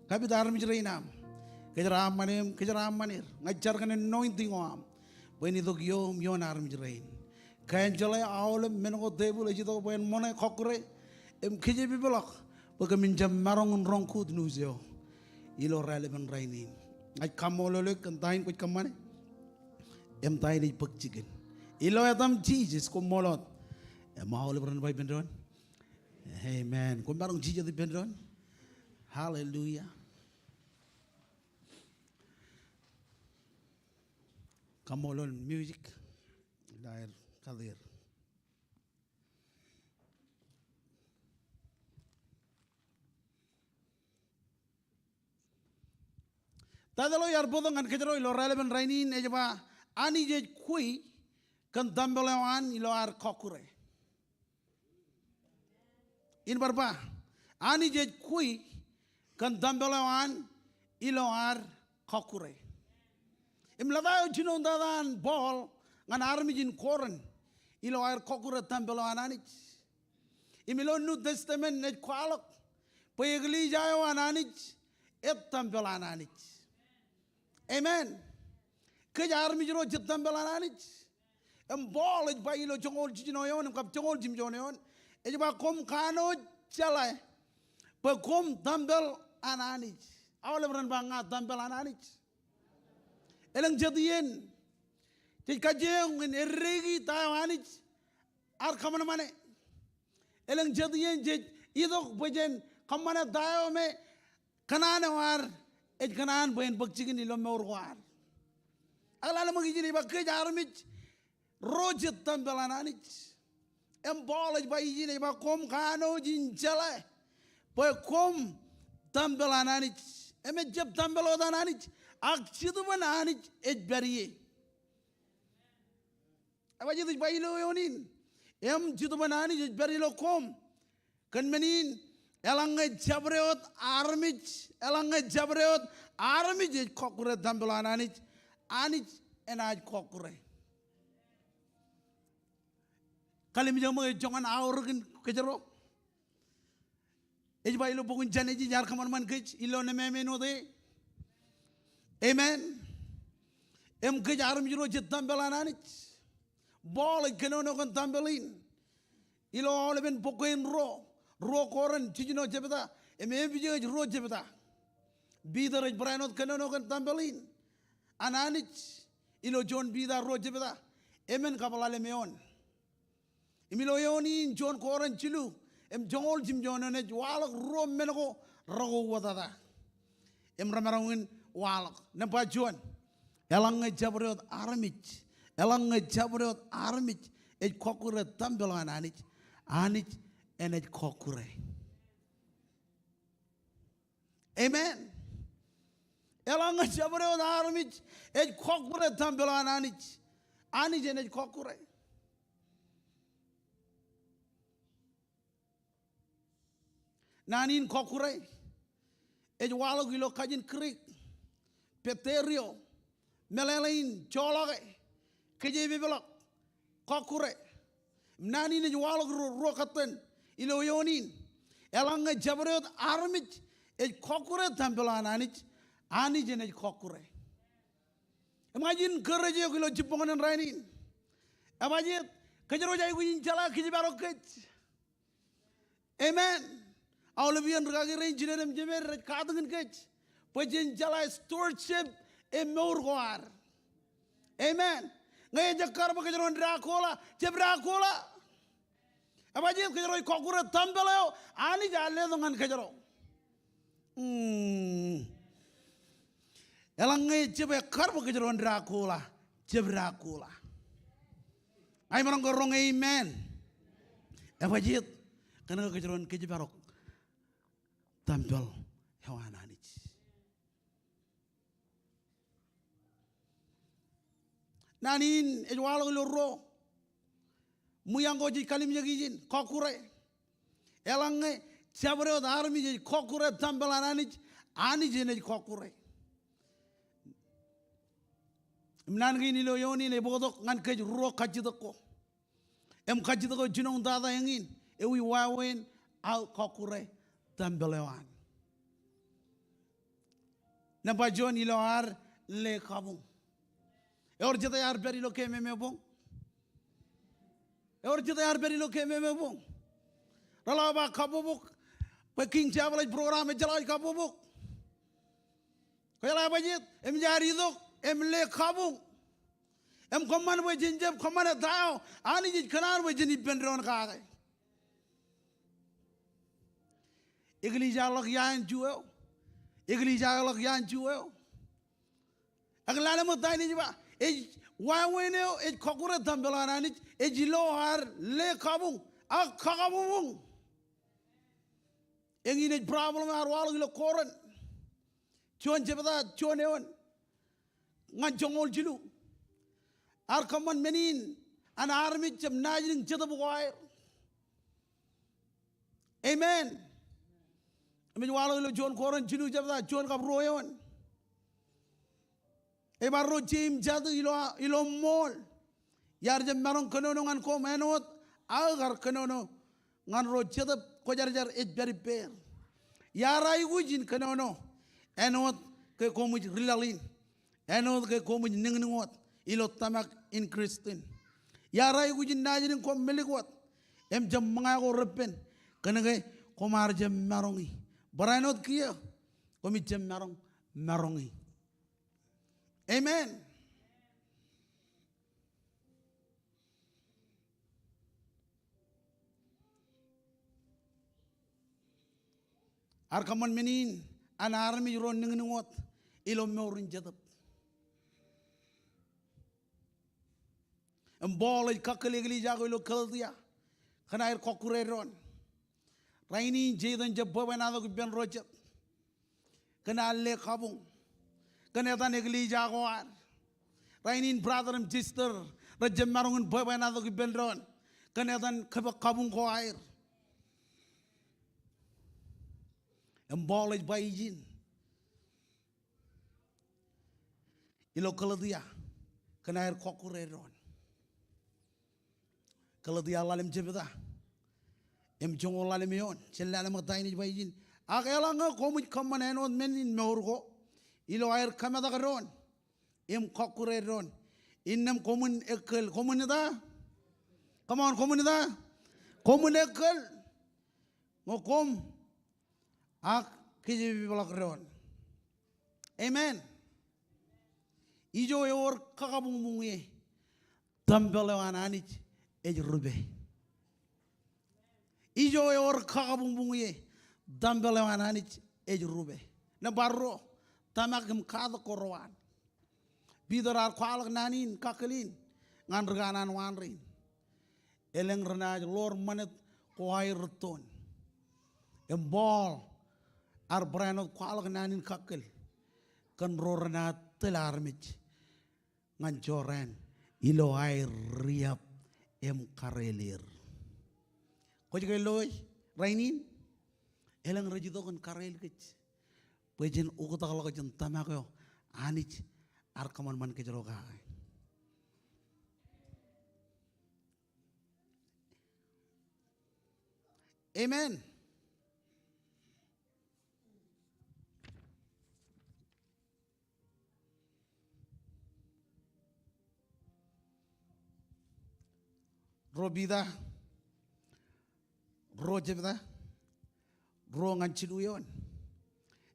kapit armej rein aṃ. Kōjeraaṃṃan eō im kōjeraaṃṃan er. Ña ij jar kōn anointing eo aṃ bwe en itok ioō im ioon armej rein. Kaenjeḷā aolep men ko tepil ej itok bwe en ṃōṇe, kọkkure, im kōjepepḷọk bwe kōmin jab maroñ in roñ good news eo ilo raelepin rainin. Ña ij kaṃṃoolol eok kōn ta in kwōj kōṃṃane im ta in ej bōk jikin. Ilo etaṃ Jisōs, koṃṃool wōt. Im aolep ren ba ippān doon, amen. Koṃ maroñ jijet ippān doon. Hallelujah. Kaṃṃoolol music ilo aer kate er. Title eo iar bōktok ñan kōjro ilo raelepin rainin ej ba, Anij ej kwe kōn tempel eo an ilo ad kọkkure. In bar ba, Anij ej kwe kōn tempel eo an ilo ad kọkkure. Im lōta eo jinoin tata an Paul ñan armej in Korint ilo aer kọkkure tempel eo an Anij. Im ilo New Testament ej kwaḷọk bwe eklejia eo an Anij ej tempel an Anij. Amen. Kōj armej ro jej tempel an Anij. Im Paul ej ba ilo joñoul jiljino eoon im kab joñoul jimjuon eoon, ej ba koṃ kanooj jeḷā bwe koṃ tempel an Anij. Aolep ren ba ña tempel an Anij. Elōñ jet iien jej kajjioñ in eddeki ta eo Anij ear kōṃanṃane. Elōñ jet iien jej itok bwe jen kōṃṃane ta eo me kōṇaan eo ad ej kōṇaan bwe en bōk jikin ilo mour ko ad. Ak lale ṃōk ijin ej ba kōj armej ro jej tempel an Anij. Im Paul ej ba ijin ej ba koṃ kanooj in jeḷā bwe koṃ tempel an Anij. Im ejjab tempel wōt an Anij, ak Jetōb an Anij ej pād ie. Ej ba Jetōs, ej ba ilo eoon in, im Jetōb an Anij ej pād ilo koṃ. Kōn men in, eḷaññe jabdewōt armej, eḷaññe jabdewōt armej ej kọkkure tempel an Anij, Anij enaaj kọkkure. Kalimjek ṃōk ej joñan aorōkin kōjro. Ej ba ilo bok in Jenesis ear kōṃanṃan kōj ilo nemāmein wōt e. Amen. Im kōj armej ro jej tempel an Anij. Paul ej kōnono kōn tempel in ilo aolepen bok kein ruo, ruo Korint jiljino jebta im epejej ruo jebta. Peter ej barāinwōt kōnono kōn tempel in an Anij ilo juon Peter ruo jebta. Emān kab ḷalem eoon. Im ilo eoon in juon Korint jilu im joñoul jimjuon eoon ej waḷọk ruo men ko rekwokwōtata im remaroñ in waḷọk. Nōṃba juon, eḷaññe jabdewōt armej, eḷaññe jabdewōt armej ej kọkkure tempel an Anij, Anij enaaj kọkkure. Amen. Eḷaññe jabdewōt armej ej kọkkure tempel an Anij, Anij enaaj kọkkure. Naan in kọkkure ej waḷọk ilo kajin Greek paterio, meḷeḷein joḷọke, kōjepepḷọk, kọkkure. Im naan in ej waḷọk ruo, ruo kōttan ilo eoon in. Eḷaññe jabdewōt armej ej kọkkure tempel eo an Anij, Anij enaaj kọkkure. Im ña ij encourage eok ilo jibboñōn in rainin. Ebajeet, kōjro ej aikuj in jeḷā kijparok kōj. Amen. Aolep iien rūkaki rein, jined im jemed rej katakin kōj bwe jen jeḷā stewardship e mour ko ad. Amen. Ñe ej ekkar bwe kōjro en Dracula, jab Dracula. Ebajeet, kōjro ej kọkkure tempel eo Anij ear letok ñan kōjro. Hmm. Eḷaññe jab ekkar bwe kōjro en Dracula, jab Dracula. Ña imaroñ ke roñ amen. Ebajeet, kōnke kōjro en kijparok tempel eo an Anij. Naan in ej waḷọk ilo ruo ṃwiañ ko jej kalimjek ijin, kọkkure. Eḷaññe jabdewōt armej ej kọkkure tempel an Anij, Anij enaaj kọkkure. Im naan kein ilo eoon in ebōktok ñan kōj ruo kajjitōk ko. Im kajjitōk eo jinoin tata eñin, ewi wāween aō kọkkure tempel eo an. Nōṃba juon, ilo ad le kabuñ. Ewōr jet ear pād ilo keememeboñ? Ewōr jet ear pād ilo keememeboñ? Reḷap aō kabbokbok bwe King Chapel ej program ejjeḷọk ej kabbokbok. Kwōjeḷā, ebajeet, im jaar itok im le kabuñ. Im kōṃṃan bwe jen jab kōṃṃane ta eo Anij ej kōṇaan bwe jen ippān doon kake. Eklejia ḷọk iaan ju eo. Eklejia ḷọk iaan ju eo. Ak lale ṃōk ta in ej ba, ej wāween eo ej kọkkure tempel eo an Anij, ej ilo ad le kabuñ ak kakabuñbuñ. Eñin ej problem eo ear waḷọk ilo Korint. Juon jebta, juon eoon ñan joñoul jilu. Ear kōṃṃan men in an armej jab naajdik jetōb ko aer. Amen. Im ej waḷọk ilo juon Korint jilu jebta, juon kab ruo eoon. Ej bar ro jeim jatū ilo, ilo ṃool. Iar jab maroñ kōnono ñan koṃ āinwōt aō kar kōnono ñan ro jetōb kwōjarjar ej pād ippāer. Iar aikuj in kōnono āinwōt ke koṃij ri laḷ in. Āinwōt ke koṃij niñniñ wōt ilo tōmak in Kristian. Iar aikuj in naajdik koṃ melik wōt im jab ṃōñā ko reppen. Kōnke koṃ ar jab maroñi. Barāinwōt kiiō koṃij jab maroñ maroñi. Amen. Ear kōṃṃan men in an armej ro niñniñ wōt ilo mour in jetōb. Im Paul ej kakkōl eklejia ko ilo Galetia kōn aer kọkkure doon. Rainin je etan jab bwebwenato ippān ro jet kōn aer le kabuñ. Kōn etan eklejia ko ad. Rainin brother im sister rej jab maroñ in bwebwenato ippān doon kōn etan kōbōk kabuñ ko aer. Im Paul ej ba ijin ilo Galetia kōn aer kọkkure doon. Galetia ḷalem jebta im joñoul ḷalem eoon, jen lale ṃōk ta in ej ba ijin. Ak eḷaññe koṃij kōṃṃan āinwōt men in mour ko ilo aer kōmetak doon im kọkkure doon, innām koṃwin ekkal, koṃwin ta? Come on, koṃwin ta? Koṃwin ekkal ñe koṃ ak kōjepepḷọk doon. Amen. Ijo ewōr kakabuñbuñ ie tempel eo an Anij ej rupe. Ijo ewōr kakabuñbuñ ie tempel eo an Anij ej rupe. Nōṃba ruo, tōmak im katak ko ro an. Piter ear kwaḷọk naan in kakkōl in ñan ri kanaan waan rein. Elōñ renaaj ḷoor ṃanit ko aer rūttoon. Im Paul ear barāinwōt kwaḷọk naan in kakkōl kōn ro renaaj tōl armej ñan jorrāān ilo aer riab im kareel er. Kwōj ke loe rainin? Elōñ rej itok in kareel kōj bwe jen oktakḷọk jān tōmak eo Anij ear kōṃanṃan kōjro kake. Amen. Piter, ruo jebta, ruo ñan jilu eoon.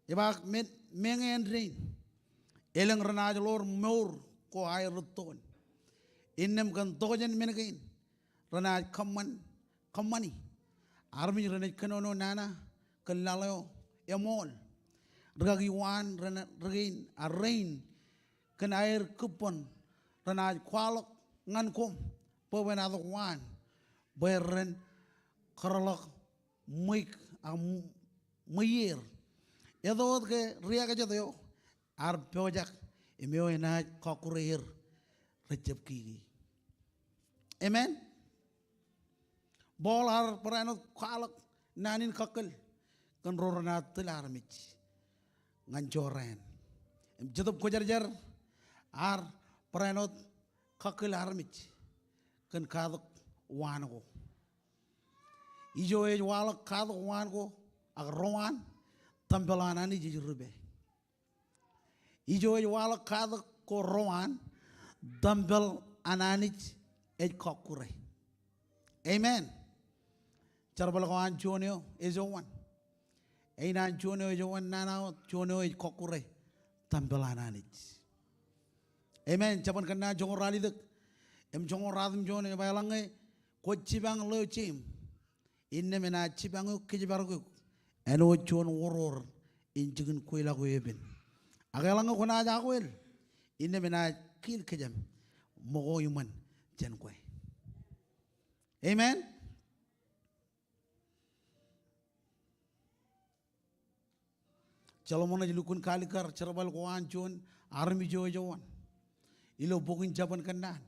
Ej ba, men, meñe āindein, elōñ renaaj ḷoor mour ko aer rūttoon. Innām kōn tokjān men kein renaaj kōṃṃan, kōṃṃani. Armej renaaj kōnono nana kōn laḷ eo eṃool. Rikaki waan ren, rekein, a rein kōn aer kūbbon renaaj kwaḷọk ñan koṃ bwe kwōnatok waan, bwe ren kōrḷọk ṃweiuk ak ṃweier. Eto wōt ke riekjān eo ear pojak im eo enaaj kọkkure er rejjab kiki. Amen. Paul ear barāinwōt kwaḷọk naan in kakkōl kōn ro renaaj tōl armej ñan jorrāān. Im Jetōb Kwōjarjar ear barāinwōt kakkōl armej kōn katak waan ko. Ijo ej waḷọk katak waan ko ak ro waan, tempel an Anij ej rupe. Ijo ej waḷọk katak ko ro waan, tempel an Anij ej kọkkure. Amen. Jerbal ko an juon eo ej juon. Āinwōt an juon eo ej juon nana wōt, juon eo ej kọkkure tempel an Anij. Amen. Jeban kōnnaan joñoul ralitōk im joñoul ratimjuon ej ba eḷaññe kwōj jipañ ḷeo jeiṃ, innām enaaj jipañ eok kōjparok eok āinwōt juon oror in jikin kweilọk eo epen. Ak eḷaññe kwōnaaj akwāāl, innām enaaj kiil kōjām ṃōko iṃōn jān kwe. Amen. Solomon ej lukkuun kaalikkar jerbal ko an juon armej eo ej juon ilo bok in Jeban kōnnaan,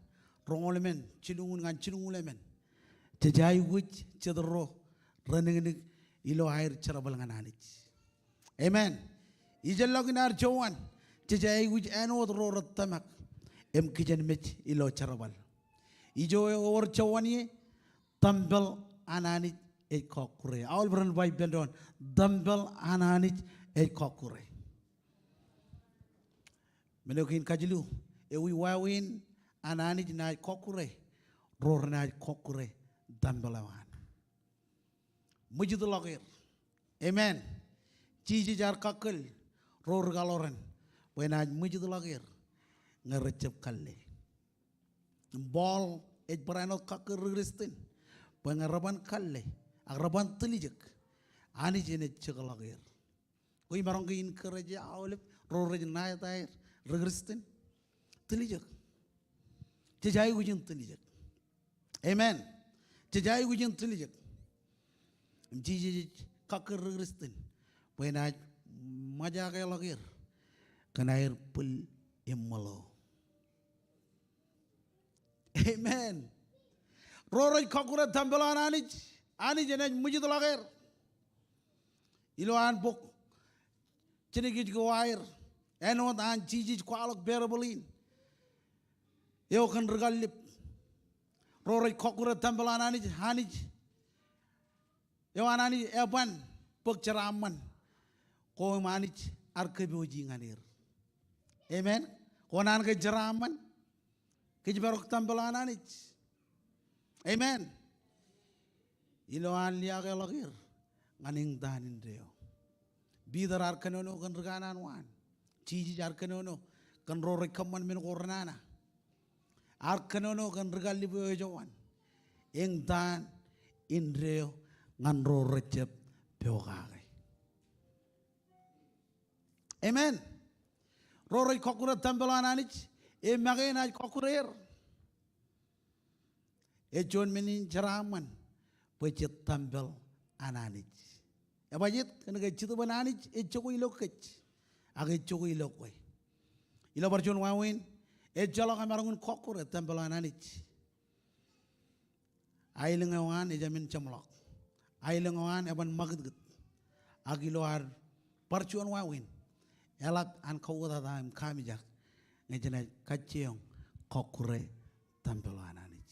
roñoul emān, jilñuul ñan jilñuul emān. Jej aikuj jet ro renōknōk ilo aer jerbal ñan Anij. Amen. Ijellọkin ad juon, jej aikuj āinwōt ro rej tōmak im kijenmej ilo jerbal. Ijo ewōr juon ie, tempel an Anij ej kọkkure. Aolep ren ba ippān doon, tempel an Anij ej kọkkure. Men eo kein kajilu, ewi wāween an Anij naaj kọkkure ro renaaj kọkkure tempel eo an. Ṃwijitḷọk er. Amen. Jisōs ear kakkōl ro ri-kaḷoran bwe enaaj ṃwijitḷọk er ñe rejjab kalle. Im Paul ej barāinwōt kakkōl ri-Kristian bwe ñe reban kalle ak reban tiljek, Anij enaaj jekḷọk er. Kwe imaroñ ke encourage aolep ro rej ṇa etaer ri-Kristian, tiljek. Jej aikuj in tiljek. Amen. Jej aikuj in tiljek. Im Jisōs ej kakkōl ri-Kristian bwe enaaj ṃōjakeḷọk er kōn aer bwil im ṃōḷo. Amen. Ro rej kọkkure tempel an Anij, Anij enaaj ṃwijitḷọk er. Ilo an bok Jenesis ko aer, āinwōt an Jisōs kwaḷọk parable in eo kōn ri-kallib. Ro rej kọkkure tempel an Anij, Anij eo an Anij eban bōk jeraaṃṃan ko im Anij ear kōpooji ñan er. Amen. Kōṇaan ke jeraaṃṃan kōjparok tempel an Anij? Amen. Ilo an liaakḷọk er ñan eñtaan indeeo. Piter ear kōnono kōn ri kanaan waan. Jisōs ear kōnono kōn ro rej kōṃṃan men ko renana. Ear kōnono kōn ri-kallib eo ej juon. Eñtaan indeeo ñan ro rejjab pokake. Amen. Ro rej kọkkure tempel an Anij, e make enaaj kọkkure er? Ej juon men in jeraaṃṃan bwe jet tempel an Anij. Ebajeet? Kōnke Jetōb an Anij ej jokwe ilo kōj ak ej jokwe ilo kwe. Ilo bar juon wāween, ejjeḷọk emaroñ in kọkkure tempel an Anij. Aelōñ eo an ejāmin jeṃḷọk. Aelōñ eo an eban ṃakūtkūt. Ak ilo ad bar juon wāween, eḷap an kautiej im kamijak ñe jenaaj kajjioñ kọkkure tempel an Anij.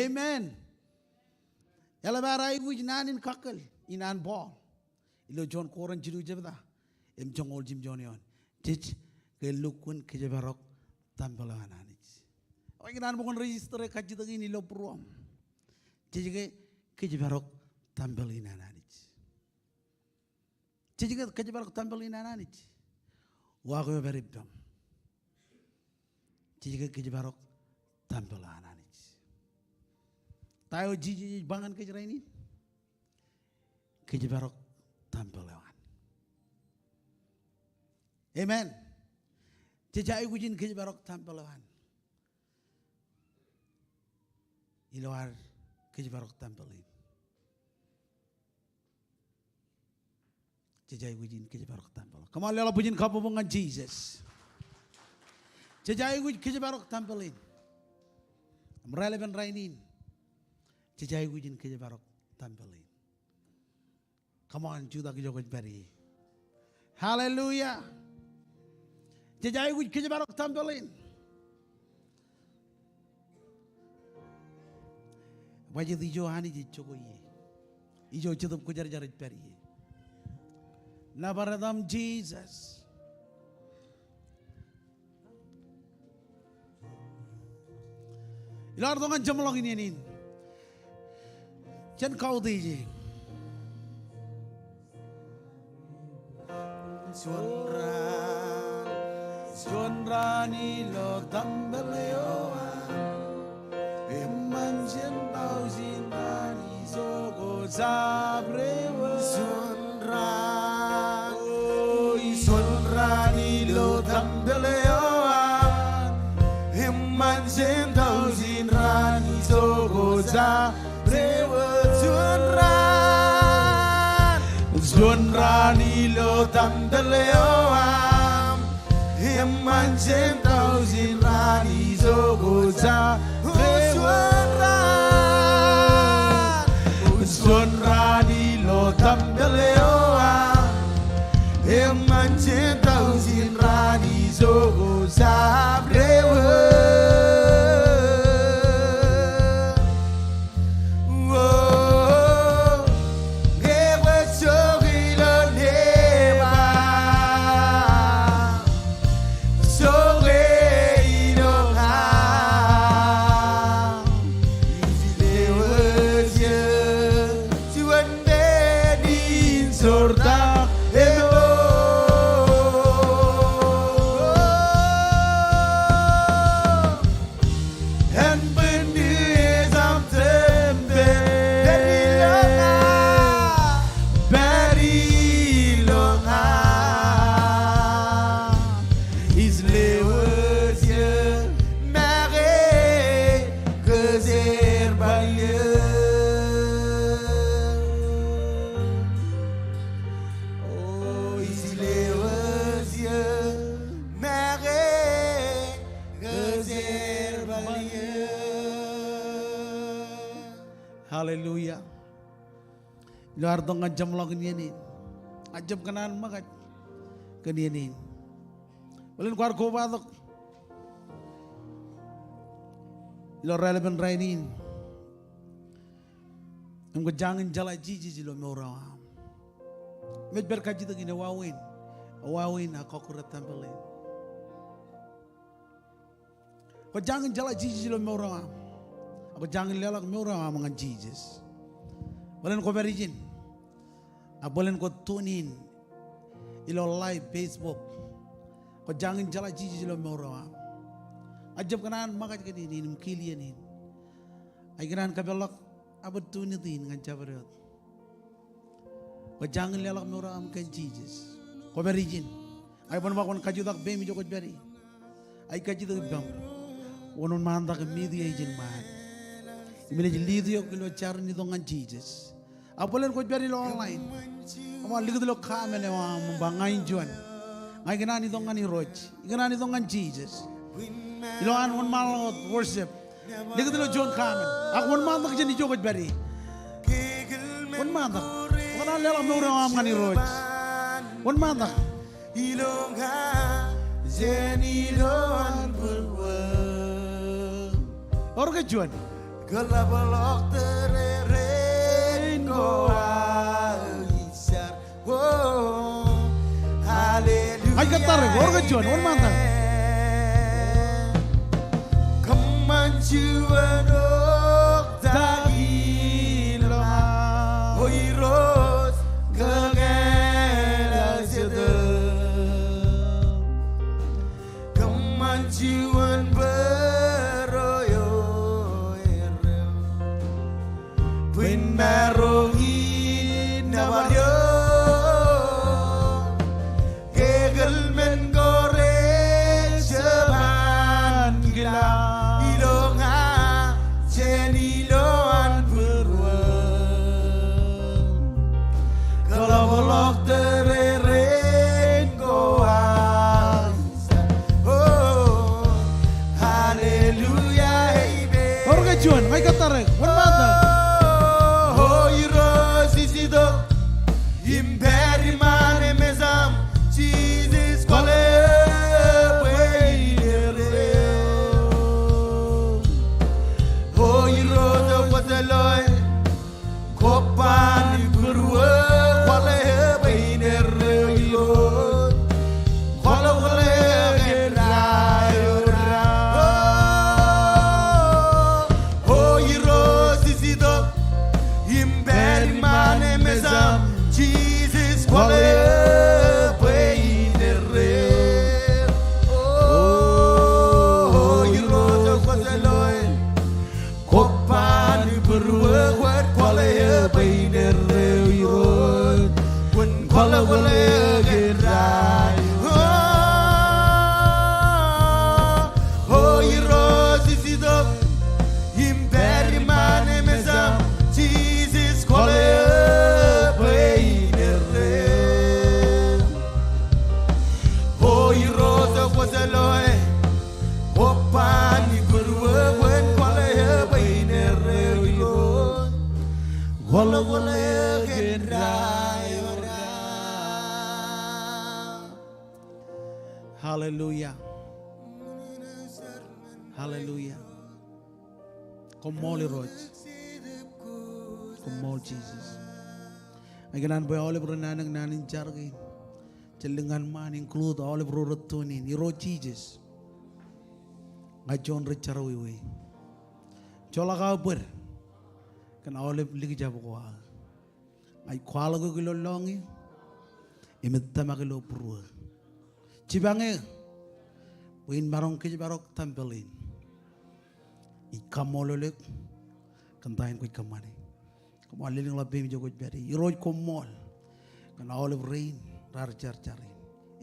Amen. Eḷap ad aikuj naan in kakkōl in an Paul ilo juon Korint jilu jebta im joñoul jimjuon eoon. Jej ke lukkuun kōjparok tempel eo an Anij. Ekwe ikōṇaan bwe kwōn register e kajjitōk in ilo būruōṃ. Jej ke kōjparok tempel in an Anij. Jej ke kōjparok tempel in an Anij. Uwaak eo pād ippaṃ. Jej ke kōjparok tempel eo an Anij. Ta eo Jisōs ej ba ñan kōj rainin? Kōjparok tempel eo an. Amen. Jej aikuj in kōjparok tempel eo an. Ilo ad kōjparok tempel in, jej aikuj in kōjparok tempel. Come on, leḷọk bwijin kabbokbok ñan Jisōs. Jej aikuj kōjparok tempel in. Im raelepen rainin, jej aikuj in kōjparok tempel in. Come on, jutak ijo kwōj pād ie. Hallelujah. Jej aikuj kōjparok tempel in. Bajjek ijo Anij ej jokwe ie. Ijo Jetōb Kwōjarjar ej pād ie. Nōbar etaṃ Jisōs. Ilo ad tok ñan jeṃḷọkin iien in, jen kautiej e. Juon raan, juon raan ilo tempel eo an, eṃṃan jān taujin raan ijo ko jab dewōt. Juon raan, o, juon raan ilo tempel eo an, eṃṃan jān taujin raan ijo ko jab dewōt. Juon raan, juon raan ilo tempel eo an, eṃṃan jān taujin raan ijo ko jab dewōt. Juon raan, juon raan ilo tempel eo an, eṃṃan jān taujin raan ijo ko jab dewōt. O, ñe kwōj jokwe ilo neebaṃ, jokwe ilo ña. Ij lewōj eō juon pād in jortak eo. Ānbwinniō ej aṃ tempel, pād ilo ña, pād ilo ña. Ij lewōj eō make kōjerbal eō. O, ij lewōj eō make kōjerbal eō. Hallelujah. Ilo ad tok ñan jeṃḷọkin iien in, ak jab kōṇaan ṃōkaj kōn iien in. Bōlen kwaar kobatok ilo raelepen rainin im kwō jañin jeḷā Jisōs ilo mour eo aṃ. Im ej pād kajjitōk in, ewāween, ewāween aō kọkkure tempel in. Kwō jañin jeḷā Jisōs ilo mour eo aṃ. Ak kwō jañin leḷọk mour eo aṃ ñan Jisōs. Bōlen kwō pād ijin, ak bōlen kwō tune in ilo live Facebook. Kwō jañin jeḷā Jisōs ilo mour eo aṃ. Ak jab kōṇaan ṃōkaj kōn iien in im kiil iien in. Ak ikōṇaan kōpeḷḷọk opportunity in ñan jabdewōt. Kwō jañin leḷọk mour eo aṃ kōn Jisōs. Kwō pād ijin. Ak iban ba kwōn kajutak peiṃ ijo kwōj pād ie. Ak ij kajjitōk ippaṃ, kwōn wōnṃaantak im meet eō ijin ṃaan. Im inaaj lead eok ilo jar in itok ñan Jisōs. Ak bōlen kwōj pād ilo online, kwōmaroñ likūt ilo comment eo aṃ im ba ña in juon. Ña ikōṇaan itok ñan Irooj. Ikōṇaan itok ñan Jisōs. Ilo an wōnṃaanḷọk wōt worship, likūt ilo juon comment. Ak wōnṃaantak jān ijo kwōj pād ie. Wōnṃaantak. Kwō kōṇaan leḷọk mour eo aṃ ñan Irooj. Wōnṃaantak. Ilo ña jān ilowaan būruō. Ewōr ke juon? Kōḷapḷọk tōrerein ko aō jar. Wō. Hallelujah. Ij kōttar eok, ewōr ke juon? Wōnṃaantak. juon oktak ilọñ aō, O Irooj, kōkāāl jet. Kōṃṃan juon bōro eo erreo, bwe in maroñ in nōbar eok. Ke kōl men ko rej jab an kilañ ilo ña jān ilo an būruō. Kōḷapḷọk tōre rein ko aō. Oh, hallelujah, amen. Ewōr ke juon, ña ij kōttar eok, wōnṃaantak. Oh, O Irooj ij itok im pād iṃaan im mejaṃ, Jisōs, kwaḷe bwe in erreo. O Irooj, kwōj loe, kwōban būruō, kwaḷe bwe in erreo Irooj. Kwaḷọk eok kōn ta eo raar. O Irooj ij itok im pād iṃaan im mejaṃ, Jisōs, kwaḷe bwe in erreo. O Irooj kwōj loe, kwōban būruō, kwōn kwaḷe bwe in erreo Irooj. Kwōn kwaḷọk eok kōn ta eo. O Irooj ij itok im pād iṃaan im mejaṃ, Jisōs, kwaḷe bwe in erreo. O Irooj kwōj loe, kwōban būruō, kwōn kwaḷe bwe in erreo Irooj. Kwaḷọk eok kōn ta eo raar. Hallelujah. Hallelujah. Koṃṃool Irooj. Koṃṃool Jisōs. Ña ikōṇaan bwe aolep ren naan in jar kein, jen lōñ ñan ṃaan, include aolep ro rej tune in. Irooj Jisōs, ña juon rej jerọwiwi. Joḷọk aō bōd kōn aolep likjab ko aō. Ña ij kwaḷọk eok ilo lọñiō im ij tōmak ilo būruō. Jipañ eō bwe in maroñ kōjparok tempel in. Ij kaṃṃoolol eok kōn ta in kwōj kōṃṃane. Koṃṃool, lelōñḷọk peiṃ ijo kwōj pād ie. Irooj, koṃṃool kōn aolep rein raar jar jar in,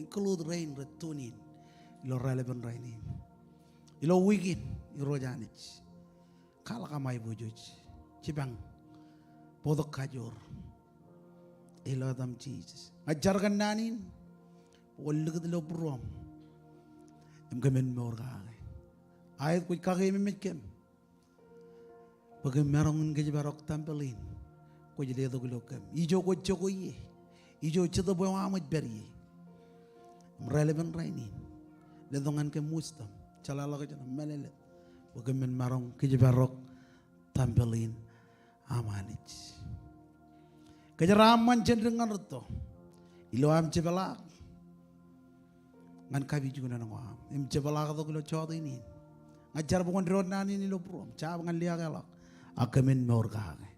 include rein rej tune in ilo raelepen rainin. Ilo wiik in, Irooj Anij, kwaḷọk aṃ aiboojoj. Jipañ, bōktok kajoor. Ilo etaṃ Jisōs. Ña ij jar kōn naan in bwe kwōn likūt ilo būruōṃ im kōmin mour kake. Aet, kwōj kakeememej kōm bwe kōm maroñ in kōjparok tempel in kwōj letok ilo kōm. Ijo kwōj jokwe ie. Ijo Jetōb eo aṃ ej pād ie. Im raelepen rainin, letok ñan kōm wisdom, jeḷāḷọkjeṇ, mālōtlōt, bwe kōmin maroñ kōjparok tempel in aṃ Anij. Kōjeraaṃṃan jān dik ñan rūtto ilo am jepḷaak ñan kapijuknen ko aṃ im jepḷaaktok ilo jọteen in. Ña ij jar bwe kwōn diwōj naan in ilo būruōṃ, jab ñan liaakḷọk, ak kōmin mour kake.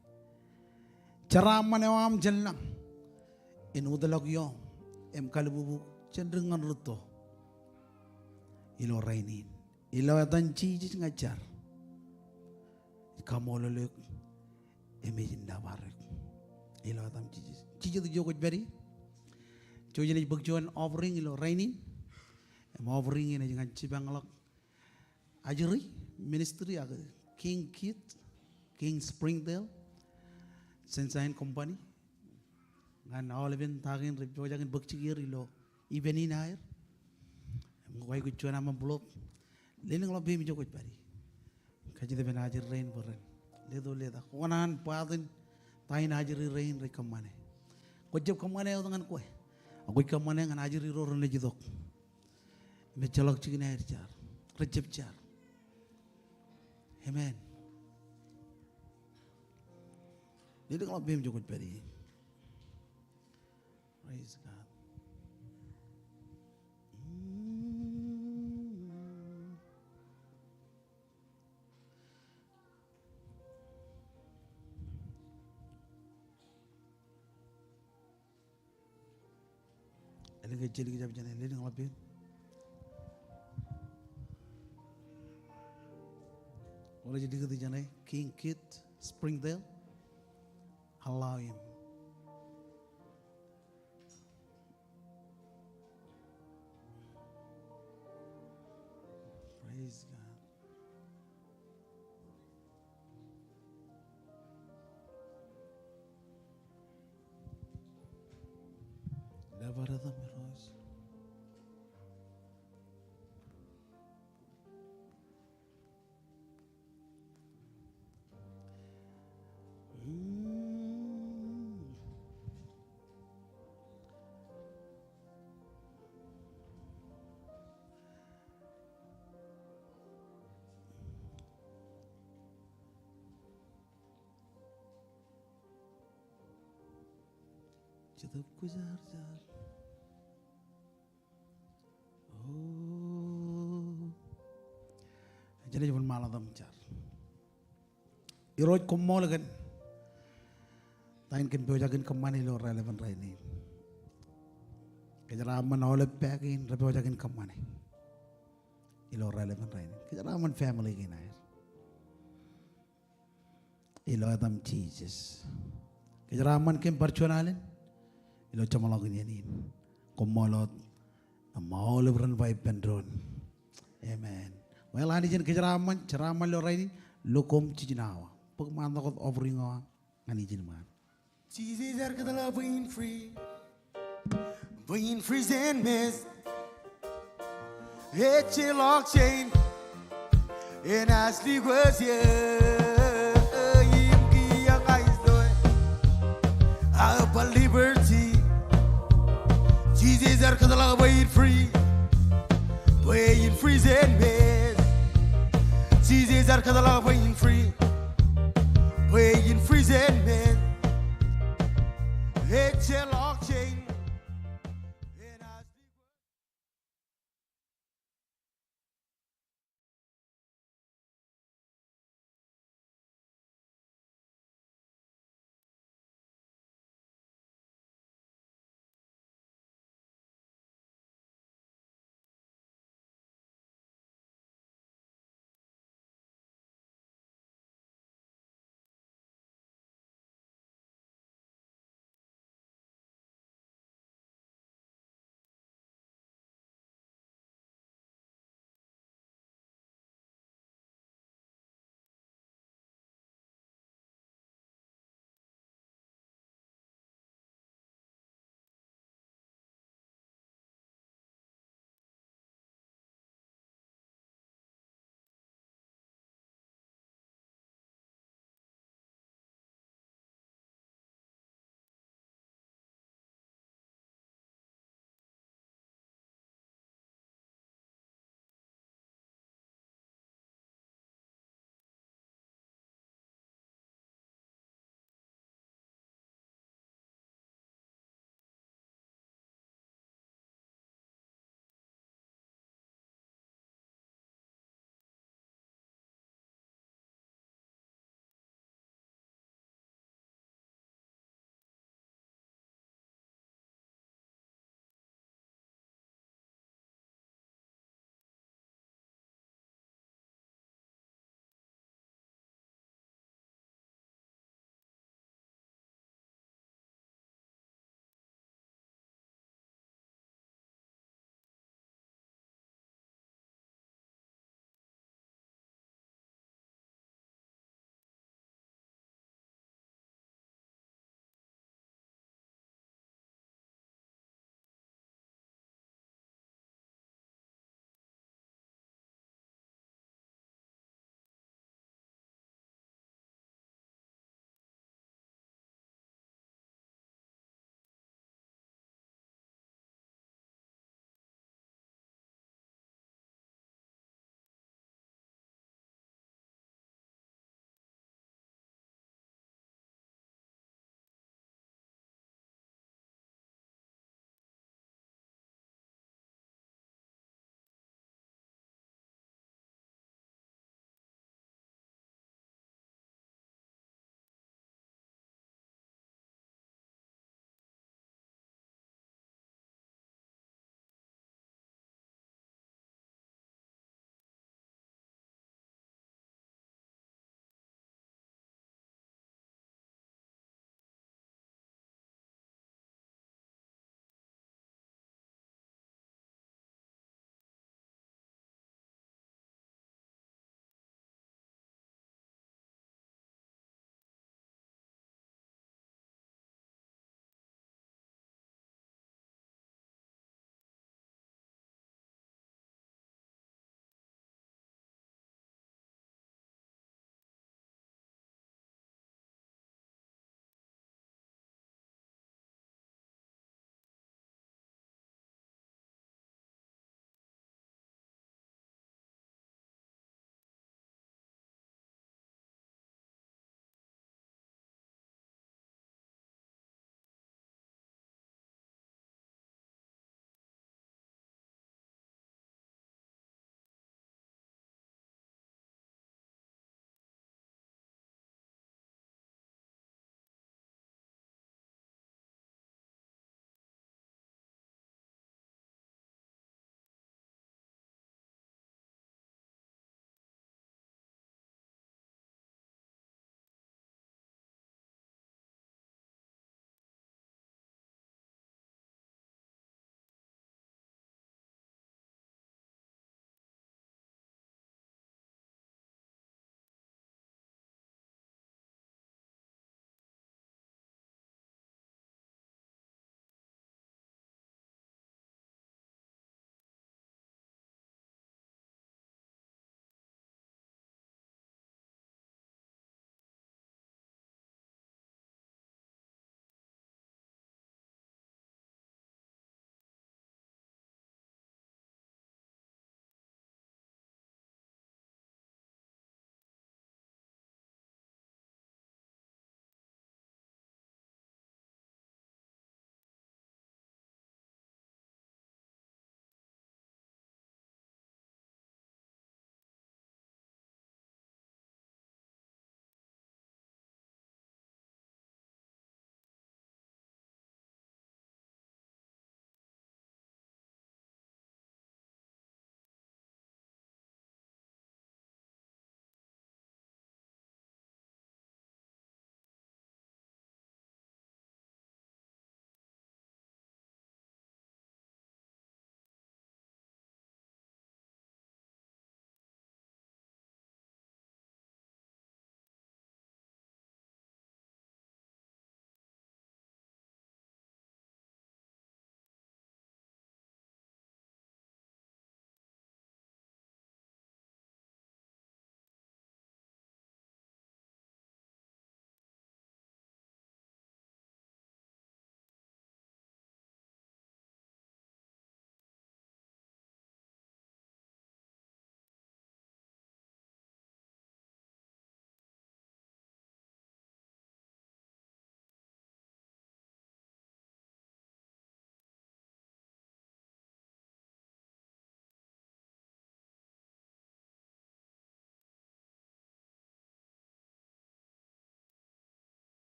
Jeraaṃṃan eo aṃ jān lañ en wōtlọk ioṃ im kalbubuk jān dik ñan rūtto ilo rainin. Ilo etan Jisōs ña ij jar. Ij kaṃṃoolol eok im ij nōbar eok. Ilo etan Jisōs. Jijet ijo kwōj pād ie. Jouj im ej bōk juon offering ilo rainin. Im offering in ej ñan jipañḷọk ajri, ministry ak King Kids, King Springdale, Sunshine Company. Ñan aolepen ta kein rej pojak in bōk jikier ilo event in aer. Im kwōj aikuj juon aṃ envelope. Lelōñḷọk peiṃ ijo kwōj pād ie. Kajjitōk ippān ajri rein bwe ren leto letak. Kwō kōṇaan bōktok ta in ajri rein rej kōṃṃane. Kwōj jab kōṃṃane wōt ñan kwe, ak kwōj kōṃṃane ñan ajri ro renaaj itok im ejjeḷọk jikin aer jar, rejjab jar. Amen. Lelōñḷọk peiṃ ijo kwōj pād ie. Praise God. Mm. Ke ej jab jān e, ledik ḷap in. Wōn ej likūt jān e, King Kid, Springdale. Allow him. Praise God. Jetōb Kwōjarjar. O. Jen ej wōnṃaanḷọk im jar. Irooj, koṃṃool kōn ta in kōm pojak in kōṃṃane ilo raelepen rainin. Kōjeraaṃṃan aolep bwe kein rej pojak in kōṃṃane ilo raelepen rainin. Kōjeraaṃṃan family kein aer. Ilo etaṃ Jisōs. Kōjeraaṃṃan kōm bar juon alen ilo jeṃḷọkin iien in. Koṃṃool wōt im aolep ren ba ippān doon. Amen. Well, Anij en kōjeraaṃṃan, jeraaṃṃan ilo rainin, lo koṃ jiljino awa. Bōk ṃaanḷọk wōt offering eo aṃ ñan ijin ṃaan. Jisōs ear kōtḷọk bwe in free. Bwe in free jān mess. Ejjeḷọk chain. En asli kwōj ie. Im kiiō Kraist eo. Aō bar liberty. Jisōs ear kōtḷọk bwe in free. Bwe in free jān mess. Jisōs ear kōtḷọk bwe in free. Bwe in free jān mess. Ejjeḷọk chain.